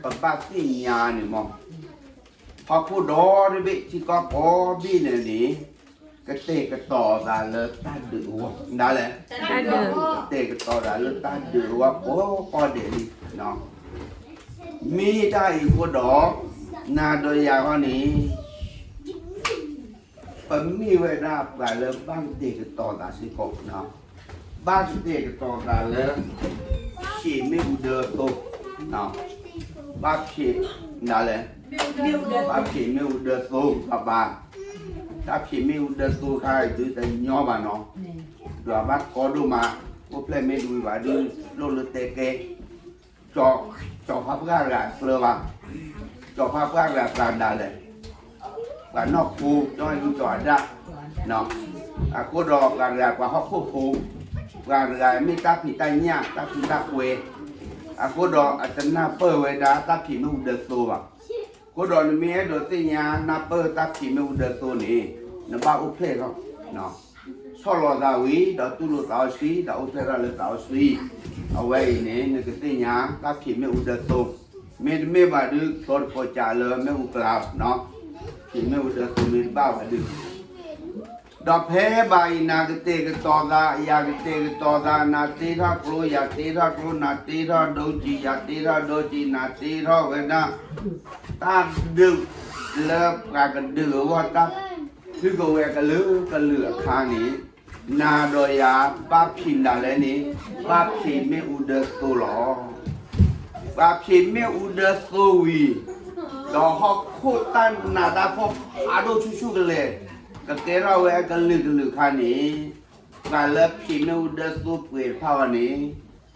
ပဘၣ်သ့ၣ်ညါန့ၣ်မး, ဟီၣ်ခိၣ်ဒီတဘ့ၣ် ထံကီၢ်ကိးဘ့ၣ်န့ၣ်န့ၣ် ကတဲာ်ကတီၤသးလၢတၢ်ဒုးအဂီၢ် ဒၣ်လဲာ်, ကတဲာ်ကတီၤသးလၢတၢ်ဒုးအဂီၢ် ကိးကိးဒဲးလံ. မ့ၢ်တၢ်အံၤအဃိဒီး နၤဒီးယၤအဂီၢ်န့ၣ် ပမ့ၢ်ဝဲဒၣ်ပှၤလၢဘၣ်ကတဲာ်ကတီၤသးစ့ၢ်ကီး, ဘၣ်ကတဲာ်ကတီၤသးလၢ ဖျ့မ့ၣ်အူဒၢသိ, ဘၣ်ဖျ့, ဒၣ်လဲာ်, ဘၣ်ဖျ့မ့ၣ်အူဒၢသိဘၣ်ဘၣ်, တၢ်ဖျ့မ့ၣ်အူဒၢသိခါအံၤဒုးတညီဘၣ်နီၤ, ဒွးဘၣ်ကီဒိၣ်မး, အိၣ်ဖျဲၣ်မ့ၢ်တဝံၤဘၣ်ဒုး လိၣ်လၢတဲကဲ ကၠီၤဖးပှၢ်တဂၤအကျၢၤဘၣ်, ကၠီၤဖးပှၢ်တဂၤပှၤဒၣ်လဲာ်, ပှၤနီၢ်ခိ ကၠီၤအူကၠီၤအဒၣ်, အဃိဒီးပှၤတဂၤပှၤဟီၣ်ခိၣ်ဖိ, ပှၤတဂၤမ့ၢ်တၢ်ဖံးတၢ်ညၣ် တၢ်ဖံးတၢ်ကွဲ, အဃိဒီးအတနၢ်ပၢၢ်ဝဲဒၣ်တၢ်ဖျ့မ့ၣ်အူဒၢသိဘၣ်. အဃိဒီးနမ့ၢ်အဲၣ်ဒိးသ့ၣ်ညါနၢ်ပၢၢ်တၢ်ဖျ့မ့ၣ်အူဒၢသိန့ၣ် နဘၣ်အိၣ်ဖျဲၣ်ထီၣ် ဆီၣ်လီၤသးဝံၤ ဒီးတူၢ်လိာ်သးစီဆှံ ဒီးအိၣ်ဖျဲၣ်ထီၣ်လၢသးစီဆှံ, အဝဲအံၤန့ၣ် နကသ့ၣ်ညါတၢ်ဖျ့မ့ၣ်အူဒၢသိ, မ့တမ့ၢ်ဘၣ်ဒုး ကျီတကိးကးလၢမ့ၣ်အူကျါ, ဖျ့မ့ၣ်အူဒၢသိမ့ၢ်တဘၣ်ဘၣ်ဒုး ဒီးဖဲဘၣ်အံၤ နၤကတဲာ်ကတီၤသး ယၤကတဲာ်ကတီၤသး, နၤတ့ထီၣ်ကျိ ယၤတ့ထီၣ်ကျိ, နၤတ့ထီၣ်ဒိကံၤ ယၤတ့ထီၣ်ဒိကံၤ, နၤတ့ထီၣ်ဝဲဒၣ် တၢ်ဒုးလၢပှၤကဒုးအဂီၢ် တၢ်ထုကဝဲၤကလုာ်ကလုာ်အခါန့ၣ်, နၤဒီးယၤ ဘၣ်ဖျ့မနုၤလဲၣ်န့ၣ်, ဘၣ်ဖျ့မ့ၣ်အူဒၢသိလီၤ. ဘၣ်ဖျ့မ့ၣ်အူဒၢသိဝံၤ, ဒီးဟီၣ်ခိၣ်တၢ်နးတၢ်ဖှီၣ်ဖးဒိၣ်ဆူၣ်ဆူၣ်ကလဲာ် ကကဲထီၣ်ဝဲကလုာ်ကလုာ်အခါန့ၣ်, ပှၤလၢဖျ့မ့ၣ်အူဒၢသိပှဲၤတဖၣ်အဂီၢ်န့ၣ်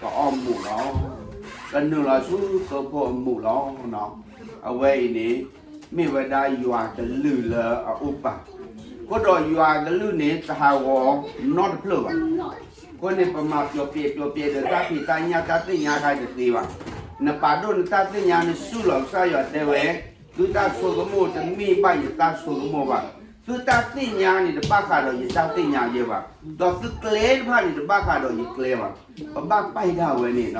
ကအီၣ်မူးလီၤ. ကနုာ်လီၤဆူကဖိအမူးလီၤ. အဝဲအံၤန့ၣ် မ့ၢ်ဝဲဒၣ်ယွၤကလုၢ်လၢအအိၣ်ပာ်, အဃိဒီးယွၤကလုၢ်န့ၣ် တဟးဂီၤနီတဖျၢၣ်ဘၣ်. အဃိန့ၣ် ပမၤပျီပျဲၣ်ပျီပျဲၣ်ဒီး တၢ်ဖံးတၢ်ညၣ်တၢ်သ့ၣ်ညါခါတသ့ဘၣ်. နပာ်ဒိၣ်နတၢ်သ့ၣ်ညါ နစူၢ်လီၤကစၢ်ယွၤတဲဝဲ, သုတၢ်ဆိကမိၣ်တမ့ၢ်ဘၣ်ယတၢ်ဆိကမိၣ်ဘၣ်. သုတၢ်သ့ၣ်ညါန့ၣ် တဘၣ်ဃးဒီးယတၢ်သ့ၣ်ညါယဲဘၣ်, ဒီးသုကျဲတဖၣ်န့ၣ် တဘၣ်ဃးဒီးယကျဲဘၣ်. ပဘၣ်ပာ်တၢ်ဝဲန့ၣ်,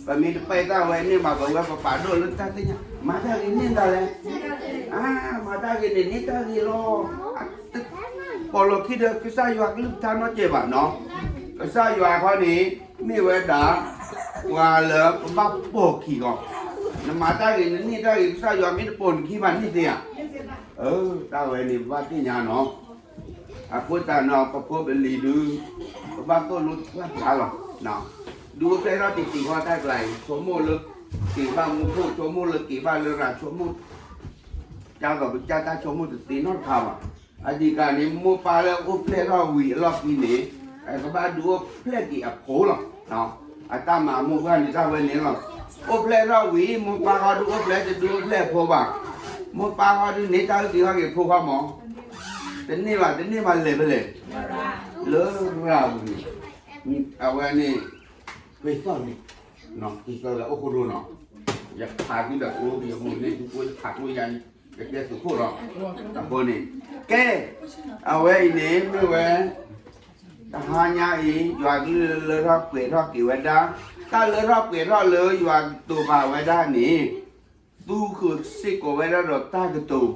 ပမ့ၢ်တပာ်တၢ်ဝဲန့ၣ်ဘၣ် ပဝဲပပာ်ဒိၣ်လၢတၢ်သ့ၣ်ညါ မၤတၢ်ဂ့ၤန့ၢ်ဒၣ်လဲၣ်, မၤတၢ်ဂ့ၤန့ၣ်န့ၢ်တၢ်ဂ့ၤလီၤ. ပီၢ်လီၤခံဒီး ကစၢ်ယွၤကလုၢ်ကထါနီတစဲးဘၣ်နီၤ. ကစၢ်ယွၤခီန့ၣ် မ့ၢ်ဝဲဒၣ် ပှၤလၢပဘၣ်ပိာ်ခံဂီၢ်, နမၤတၢ်ဂ့ၤ နန့ၢ်တၢ်ဂ့ၤ ကစၢ်ယွၤမ့ၢ်တပိာ်နခံဘၣ်န့ၢ်သ့ဧါ. တၢ်ဝဲန့ၣ် ပဘၣ်သ့ၣ်ညါနီၤ. အဃိသတးနီၤ ပဖိပလံၤဒုး ပဘၣ်သိၣ်လိသးကျါလီၤ. ဒုးအိၣ်ဖျဲၣ်ထီၣ်တ့ၢ်တ့ၢ်ဃီတၢ်ကျါအံၤ ဆိကမိၣ်လၢ က့ၤဘၣ်မူခိၣ် ဆိကမိၣ်လၢက့ၤဘၣ်လၢရၤ ဆိကမိၣ် ကၢ်သိးပကၢ်တၢ်ဆိကမိၣ်တသ့နီတခါဘၣ်. အဒံးကးန့ၣ် မိၢ်ပၢ်လၢအိၣ်ဖျဲၣ်ထီၣ်ဝံၤအလီၢ်ခံန့ၣ် ကဘၣ်ဒုးအိၣ်ဖျဲၣ်က့ၤအဖိလီၤ. အတၢ်မၤမိၢ်ပှၢ်န့ၣ်တၢ်ဝဲန့ၣ်လီၤ. အိၣ်ဖျဲၣ်ထီၣ်ဝံၤ မိၢ်ပၢ်ဃီဒုးအိၣ်ဖျဲၣ် တဒုးအိၣ်ဖျဲၣ်အဖိဘၣ်. မိၢ်ပၢ်ဃီဒုးန့ၢ်တၢ်အုၣ်က့ၤခီၣ်က့ၤဖိဃီမး တန့ၢ်ဘၣ် တန့ၢ်ဘၣ်လဲၤဖဲလဲၣ် လၢရၤပူၤန့ၣ် အဝဲန့ၣ် ပှ့ၤသီၣ်န့ၣ် ပှ့ၤသီၣ်လၢအိၣ်ခိၣ်ဒိၣ်နီၤ ယခးသုဒီးအိၣ်ယမိၢ်န့ၣ် သုဖိယခးကျိယၤန့ၣ် ယကဲသုးခိၣ်လီၤ. အဃိန့ၣ် ကဲ အဝဲအံၤန့ၣ် မ့ၢ်ဝဲ တဟါညါအံၤ ယွၤကလုၢ်လၢထီၣ်ပှဲၤထီၣ်က့ၤဝဲဒၣ် တၢ်လၢထီၣ်ပှဲၤထီၣ်လၢယွၤကတိၤပာ်ဝဲဒၣ်န့ၣ် သူဃုာ်စ့ၢ်ကီးဝဲဒၣ်ဒီးတၢ်ကတိၤ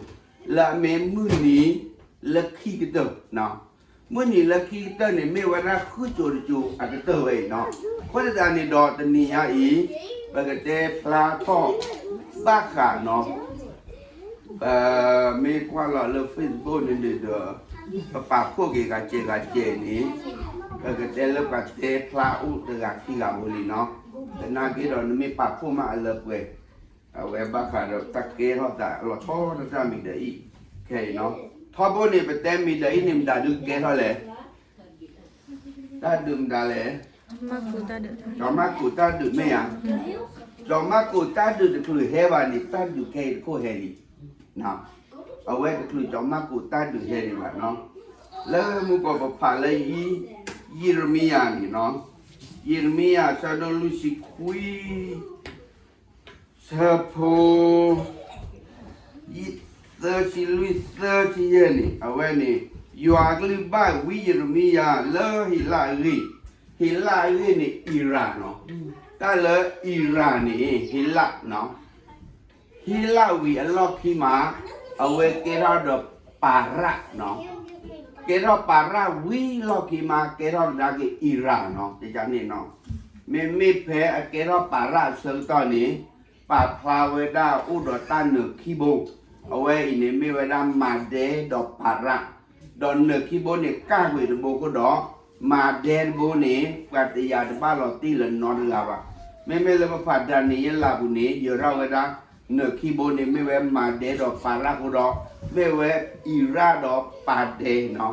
လၢအမ့ၢ်မုၢ်နံၤလၢခံကတၢၢ် မုၢ်နံၤလၢခံကတၢၢ်န့ၣ် မ့ၢ်ဝဲဒၣ်ဃုကၠိၤတကၠိၤအကတၢၢ်ဝဲအံၤနီၤ. အဃိသတးန့ၣ်ဒီးတနံၤညါအံၤ ပကတဲဖျါထီၣ်ဘၣ်ဃးနီၤ ပမ့ၢ်ကွၢ်လီၤလၢ Facebook န့ၣ်ဒီး ပပာ်ဖှိၣ်က့ၤဂၤကဲဂၤကဲန့ၣ် ပကတဲလၢပှၤတဲဖျါအိၣ်တဂၤခံဂၤဧိၤလံနီၤ. သနာ်က့ဒီးနမ့ၢ်ပာ်ဖှိၣ်မးအလၢပှဲၤ အဝဲဘၣ်ဃးဒီးတၢ်ကဲထီၣ်သးလီၤဆီဒၣ်တၢ်မံၤဒၣ်အံၤ ခဲအံၤနီၤ. ထီဘိန့ၣ် ပတဲမံၤဒၣ်အံၤန့ၣ် မတၤဒုးကဲထီၣ်လဲၣ် တၢ်ဒုးမတၤလဲၣ် ကၠီၤမၢ်ကူးတၢ်ဒုးမ့ၢ်ဧါ. ကၠီၤမၢ်ကူးတၢ်ဒုးတချုးဟဲဘၣ်န့ၣ် တၢ်ဒုးခဲအံၤတခိၣ်ဟဲလံ. အဝဲတချုးကၠီၤမၢ်ကူးတၢ်ဒုးဟဲန့ၣ်ဘၣ်နီၤ. လၢမူကီၢ်ပဖးလၢ ယံးရမံယၤန့ၣ်နီၤ. ယံးရမံယၤ ဆၢဒိၣ်လွံၢ်ဆံခွံ ဆၢဖိ သၢဆံလွံၢ်သၢဆံယဲၢ်န့ၣ် အဝဲန့ၣ် ယွၤကလုၢ်ဘၣ်ဝံယံးရမံယၤလၢဟ့းလးအဂ့ၢ်, ဟ့းလးအဂ့ၢ်န့ၣ် အံရၣ်နီၤ. တၢ်လၢအံရၣ်န့ၣ် ဟ့းလးနီၤ. ဟ့လၣ်ဝံၤအလီၢ်ခံမး အဝဲကဲထီၣ်ဒီးပၤရၣ်နီၤ, ကဲထီၣ်ပၤရၣ်ဝံၤလီၢ်ခံမး ကဲထီၣ်ကဒါက့ၤအံရၣ်နီၤ, တကန့ၣ်နီၤ. မ့မ့ၢ်ဖဲအကဲထီၣ်ပၤရၣ်အဆၢကတီၢ်န့ၣ် ပာ်ဖျါဝဲဒၣ်အိၣ်ဒီးတၢ်နၢၤခံဘိ, အဝဲအံၤန့ၣ်မ့ၢ်ဝဲဒၣ်မၤဒဲဒီးပၤရၣ်, ဒီးနၢၤခံဘိန့ၣ် ကၢ်ကွံာ်တဘိအဃိဒီး မၤဒဲတဘိန့ၣ် ပှၤတယာ်တဘၣ်လီၤတံၢ်လၢၤနီတဂၤဘၣ်. မ့မ့ၢ်လၢပဖးဒၣ်နံၣ်ယဲလးပူၤန့ၣ် ယၢၤထီၣ်ဝဲဒၣ် နၢၤခံဘိန့ၣ် မ့ၢ်ဝဲမၤဒဲဒီးပၤရၣ်အဃိဒီး မ့ၢ်ဝဲအံရၣ်ဒီးပၤဒဲနီၤ.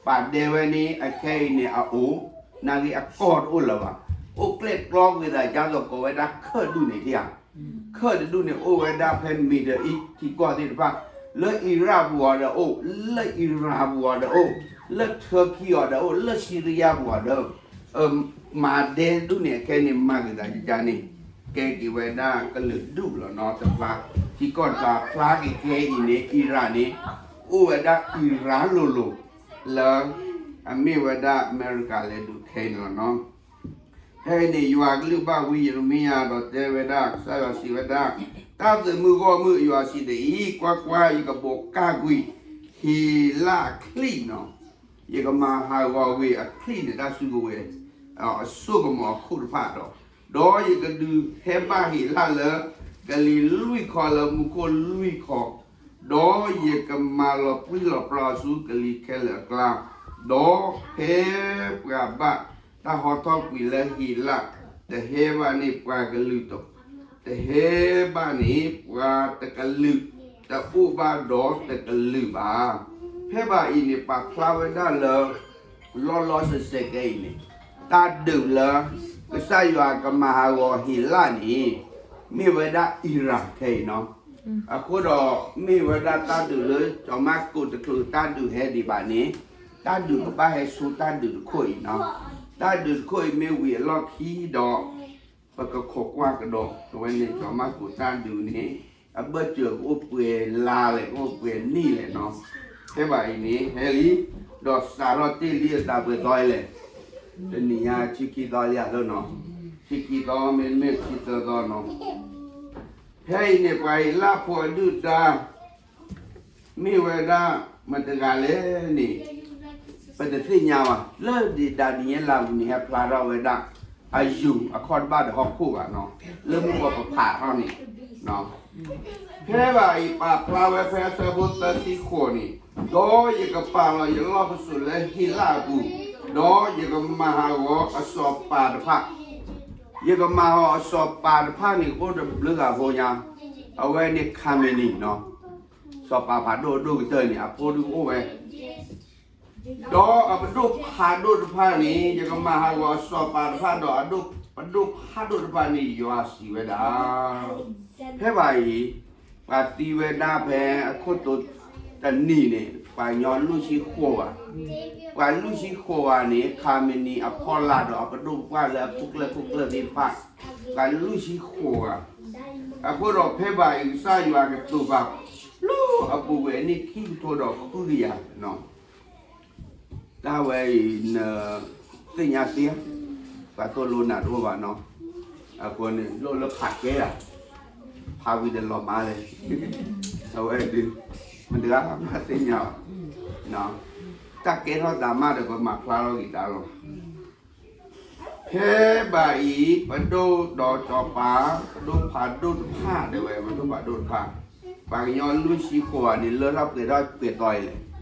ပၤဒဲဝဲန့ၣ် အခဲအံၤန့ၣ်အအိၣ်, နာ်ဂ့ၤအကီၢ်တအိၣ်လၢၤဘၣ်. အိၣ်ကျဲၣ်ကျီကွံာ်သးဒ်သိးကိးဝဲဒၣ်ခၢၣ်ဒူၣ်န့ၣ်ဧါ, ခၢၣ်တဒူၣ်န့ၣ် အိၣ်ဝဲဒၣ်ဖဲ Middle East ထံကီၢ်သ့ၣ်တဖၣ်, လၢအံရၣ်ပူၤအီၤဒီးအိၣ်, လၢအံရၣ်ပူၤအီၤဒီးအိၣ်, လၢ Turkey အီၤဒီးအိၣ်, လၢ Syria ပူၤအီၤဒီး မၤဒဲတဒူၣ်န့ၣ် အခဲအံၤန့ၣ် မၤက့ၤသးယကန့ၣ် ကဲက့ၤဝဲဒၣ်ကလုာ်ဒူၣ်လီၤနီၤ တဖျါ, ထံကီၢ်တဖျါ, ဖျါက့ၤခဲအံၤန့ၣ် အံရၣ်န့ၣ် အိၣ်ဝဲဒၣ်အံရၣ်လိၤလိၤ လၢ အမ့ၢ်ဝဲဒၣ်အမဲရကၤလဲၤဒုးခဲအံၤန့ၣ်လီၤနီၤ. ဖဲအံၤန့ၣ် ယွၤကလုၢ်ဘၣ်ဝံယံးရမံယၤဒီးတဲဝဲဒၣ်, ကစၢ်ယွၤစံးဝဲဒၣ်, တၢ်သုးမုၢ်ဂီၢ်မုၢ်ယွၤစံးဒ်အံၤ, ကွၢ်ကွၢ်, ယကဘိးကၢ်ကွံာ် ဟ့းလၣ်အချံၣ်နီၤ, ယကမၤဟးဂီၤကွံာ်အချံၣ်န့ၣ် တၢ်စုကဝဲၤ အစိကမီၤအခိၣ်တဖၣ်ဒီး, ဒီးယကဒုးဟဲဘၣ်ဟ့းလၣ်လၢ ကလံၤလွံၢ်ခီလၢမူခိၣ်လွံၢ်ခီ, ဒီးယကမၤလီၤပြံလီၤပြါအီၤဆူကလံၤခဲလၢာ်အကျါ, ဒီးဖဲပှၤဘၣ်တၢ်ဟီထီၣ်ကွံာ်လၢဟ့းလၣ် တဟဲဘၣ်န့ၣ်ပှၤကလုာ်တ တဟဲဘၣ်န့ၣ် ပှၤတကလုာ် တအိၣ်ဘၣ်ဒီးတကလုာ်ဘၣ်. ဖဲဘၣ်အံၤန့ၣ် ပာ်ဖျါဝဲဒၣ်လၢ လီၤလီၤဆဲးဆဲးခဲအံၤန့ၣ် တၢ်ဒုးလၢ ကစၢ်ယွၤကမၤဟးဂီၤဟ့းလၣ်န့ၣ် မ့ၢ်ဝဲဒၣ်အံရၣ်ခဲအံၤနီၤ. အဃိဒီး မ့ၢ်ဝဲဒၣ်တၢ်ဒုးလၢ စီၤမၢ်ကိးတချုးတၢ်ဒုးဟဲဒံးဘၣ်န့ၣ် တၢ်ဒုးကဘၣ်ဟဲဆူတၢ်ဒုးတခိၣ်အံၤနီၤ. တၢ်ဒုးတခိၣ်အံၤမ့ၢ်ဝံၤအလီၢ်ခံဒီး ပကခိးကွၢ်ကဒီး အဝဲန့ၣ် စီၤမၢ်ကိးတၢ်ဒုးန့ၣ် အဘၢၣ်စၢၤကအိၣ်ပှဲၤလါလဲၣ် ကအိၣ်ပှဲၤနံၣ်လဲၣ်နီၤ. ဖဲဘၣ်အံၤန့ၣ် ဟဲလံ ဒီးစးထီၣ်တ့ၢ်လံအသးပှဲၤသီအံၤလဲၣ်. တနံၤညါဆံခံသီလံဧါနီၤ, ဆံခံသီမ့တမ့ၢ်ဆံသၢသီနီၤ. ဖဲအံၤန့ၣ် ပှၤဟ့းလၣ်ဖိအဒုၣ်အဒါ မ့ၢ်ဝဲဒၣ်မတၤတဂၤလဲၣ်န့ၣ် ပတသ့ၣ်ညါဘၣ်. လၢဒံးဒၣ်ဒံးယဲလၢ်ပူၤန့ၣ် ဟဲဖျါထီၣ်ဝဲဒၣ် အယူၤအခီၣ်တဘၣ်ဒီးဟီၣ်ခိၣ်ဘၣ်နီၤ, လၢမုၢ်ကီၢ်ပဖးထီၣ်န့ၣ် ဖဲဘၣ်အံၤပာ်ဖျါဝဲဖဲအဆၢဖိသၢဆံဃိးန့ၣ်, ဒီးယကပာ်လီၤယလီၢ်ပစိာ်လၢဟ့းလၣ်အပူၤ, ဒီးယကမၤဟးဂီၤအစီၤပၤတဖၣ်, ယကမၤဟးဂီၤအစီၤပၤတဖၣ်န့ၣ် အိၣ်တဘျုးဂၤဖိညါ, အဝဲန့ၣ် Khamenei နီၤ, စီၤပၤဖးဒိၣ်အဒိၣ်ကတၢၢ်န့ၣ် အဖိဒုးအိၣ်ဝဲ ဒီးအပဒိၣ်ဖးဒိၣ်တဖၣ်န့ၣ် ယကမၤဟးဂီၤအစီၤပၤတဖၣ်ဒီးအဒိၣ်ပဒိၣ်ဖးဒိၣ်တဖၣ်န့ၣ် ယွၤစံးဝဲဒၣ်. ဖဲဘၣ်အံၤ ပှၤသံဝဲဒၣ်ဖဲအခိၣ်တီတနံၤန့ၣ် ပှၤကညီလွံၢ်ဆံဃိးဂၤ, ပှၤလွံၢ်ဆံဃိးဂၤန့ၣ် ခါမနံၤအဖီလာ်ဒီးအပဒိၣ်ပပှၢ်လၢအခိၣ်ကျၢၢ်ခိၣ်ကျၢၢ်သ့ၣ်တဖၣ်, ပှၤလွံၢ်ဆံဃိးဂၤ, အဃိဒီးဖဲဘၣ်အံၤ ကစၢ်ယွၤကတိၤပာ် လၢအပူၤကွံာ်အနံၣ်ခံကထိဒီးဃုကယၤ တၢ်ဝဲအံၤ နသ့ၣ်ညါသ့ဧါ, ပှၤသိၣ်လိနၤတအိၣ်ဘၣ်နီၤ, အဃိန့ၣ် လိၣ်လၢဖးကဲဧါ, ဖးဝံၤဒီးလီၤမါလဲၣ်, အဝဲဒုး မတၤဂၤမၤသ့ၣ်ညါဘၣ်, တၢ်ကဲထီၣ်သးမးဒီး ပမၤဖျါထီၣ်က့ၤတၢ်လီၤ. ဖဲဘၣ်အံၤ ပဒိၣ်ဒီးစီၤပၤ ပဒိၣ်ဖးဒိၣ်တဖၣ် တဲဝဲ ပဒိၣ်ဖးဒိၣ်တဖၣ်, ပှၤကညီလွံၢ်ဆံဃိးဂၤန့ၣ် လၢထီၣ်ပှဲၤထီၣ်ပှဲၤသီအံၤလဲၣ်,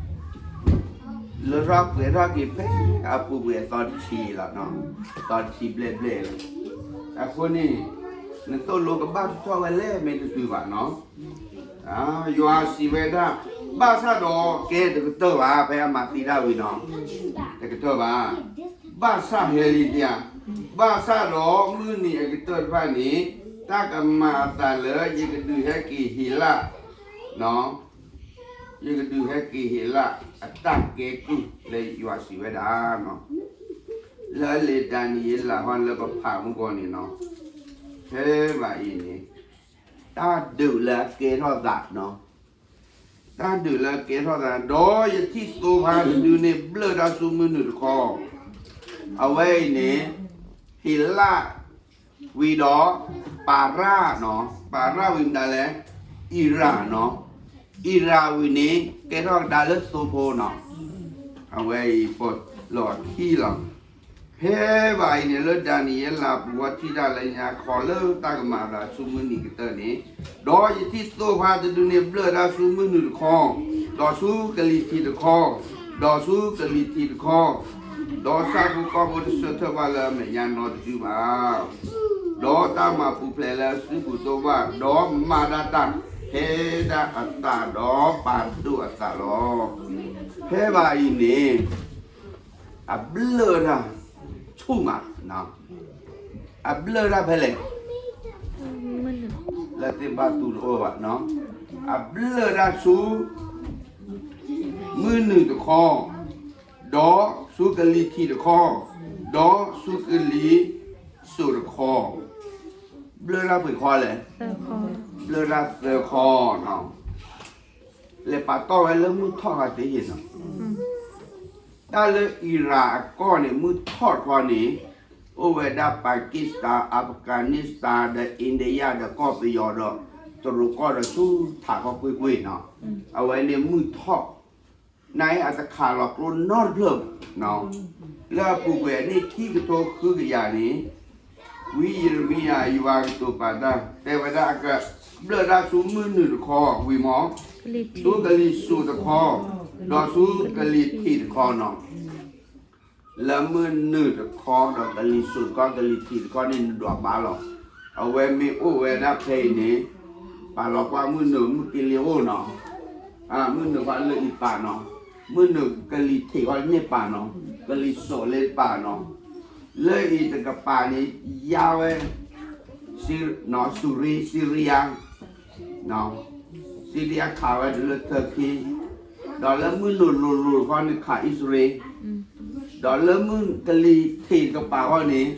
လၢထီၣ်ပှဲၤထီၣ်က့ၤဖဲအပူၤကွံာ်အသီတဆံလီၤ, သီတဆံဘျဲၣ်ဘျဲၣ်လီၤ. အဃိန့ၣ် နသိၣ်လိကဘၣ်ထီၣ်ဝဲလဲၣ် မ့ၢ်တတုၤဘၣ်နီၤ. ယွၤစံးဝဲဒၣ်, ဘၣ်ဆၣ်ဒီးကဲတကတၢၢ်ဘၣ် ဖဲအမၤသံတၢ်ဝံၤနီၤ, တကတၢၢ်ဘၣ်. ဘၣ်ဆၣ်ဟဲလံဒံးဧါ, ဘၣ်ဆၣ်ဒီးမုၢ်နံၤအကတၢၢ်တဖၣ်န့ၣ် တၢ်ကမၤအသးလၢယကဒုးဟဲက့ၤဟ့းလၣ်, ယကဒုးဟဲက့ၤဟ့းလၣ် အတၢ်ကဲကုၢ်လၢယွၤစံးဝဲဒၣ် လၢအလဲၤတၢ်နံၤယဲလၢ်ဟီၣ်လၢပဖးမုၢ်ဂီၢ်န့ၣ်နီၤ, ဖဲဘၣ်အံၤန့ၣ် တၢ်ဒုးလၢအကဲထီၣ်သးနီၤ, တၢ်ဒုးလၢအကဲထီၣ်သး ဒီးယထံၣ်သိဖါတဒုန့ၣ် ဘျၢၣ်တၢ်ဆူမုၢ်နုာ်တခီ, အဝဲအံၤန့ၣ် ဟ့းလၣ်ဝံၤဒီး ပၤရၣ်နီၤ, ပၤရၣ်ဝံၤမတၤလဲၣ်, အံရၣ်နီၤ, အံရၣ်ဝံၤန့ၣ် ကဲထီၣ်ကဒါလၢသိဖိနီၤ, အဝဲအံၤပလီၢ်ခံလီၤ. ဖဲဘၣ်အံၤန့ၣ် လၢဒၤနံးယ့လးပူၤဝဲထံၣ်တၢ်လၢညါခီလၢတၢ်ကမၤအသးဆူမုၢ်နံၤကတၢၢ်န့ၣ်, ဒီးယထံၣ်သိဖါတဒုန့ၣ် ဘျၢၣ်တၢ်ဆူမုၢ်နုာ်တခီ, ဒီးဆူကလံၤထံးတခီ, ဒီးဆူကလံၤထံးတခီ, ဒီးဆၣ်ဖိကီၢ်ဖိတဆၢထၢၣ်ဘၣ်လၢအမဲာ်ညါနီတဒုဘၣ်. ဒီးတၢ်မၤပူၤဖျဲးလၢအစုပူၤသ့ၣ်တဖၣ်, ဒီးမၤဒၣ်တၢ် ဟဲဒၣ်အသးဒီးပာ်ဒိၣ်အသးလီၤ. ဖဲဘၣ်အံၤန့ၣ် အဘျၢၣ်တၢ်ဆူၣ်မး, အဘျၢၣ်တၢ်ဖဲလဲၣ်, လၢသ့ၣ်ဘၣ်သူတအိၣ်ဘၣ်, အဘျၢၣ်တၢ်ဆူ မုၢ်နုာ်တခီ, ဒီးဆူကလံၤထံးတခီ, ဒီးဆူကလံၤစိးတခီ, ဘျၢၣ်တၢ်ပှဲၤခီလဲၣ်, ဘျၢၣ်တၢ်သၢခီ, လဲၤပာ်တီၢ်ဝဲလၢမုၢ်ထီၣ်ဂၤသ့ဟ့ၣ်နီၤ. တၢ်လၢအံရၣ်အကီၢ်န့ၣ် မုၢ်ထီၣ်တခီန့ၣ် အိၣ်ဝဲဒၣ် Pakistan, Afghanistan ဒီး India ဒီးကီၢ်ပယီၤဒီး တရူးကီၢ်ဒီးဆူထးခီကွ့ၢ်ကွ့ၢ်နီၤ. အဝဲန့ၣ်မုၢ်ထီၣ် နအံၤအတခးလီၤကျိနီတဖျၢၣ်ဘၣ်. လၢအပူၤကွံာ်အနံၣ်ခံကထိဃုကယၤန့ၣ် ဝံယံးရမံယၤယွၤကတိၤပာ်တၢ် တဲဝဲဒၣ်အက ဘျၢၣ်တၢ်ဆူမုၢ်နုာ်တခီဝံၤမး, ဆူကလံၤစိးတခီ, ဒီးဆူကလံၤထံးတခီနီၤ. လၢမုၢ်နုာ်တခီဒီးကလံၤစိးတခီ ကလံၤထံးတခီန့ၣ် နဒွးဘၣ်လီၤ. အဝဲမ့ၢ်အိၣ်ဝဲဒၣ်ဖဲအံၤန့ၣ် ပာ်လီၤကွၢ်မုၢ်နုာ်မုၢ်ကလံၤအိၣ်နီၤ. မုၢ်နုာ်ဃီလၢအံၤပာ်နီၤ, မုၢ်နုာ်ကလံၤထံးဃီန့ၣ်ပာ်နီၤ, ကလံၤစိးလၢပာ်နီၤ. လၢအံၤတကပၤန့ၣ် ယါဝဲ စူၤရ့ Syria, Syria ခးဝဲတုၤလၢ Turkey, ဒီးလၢမုၢ်နုာ်လိၤလိၤတခီန့ၣ်ခးအံၣ်စရ့လး, ဒီးလၢမုၢ်ကလံၤထံးတကပၤဃီန့ၣ်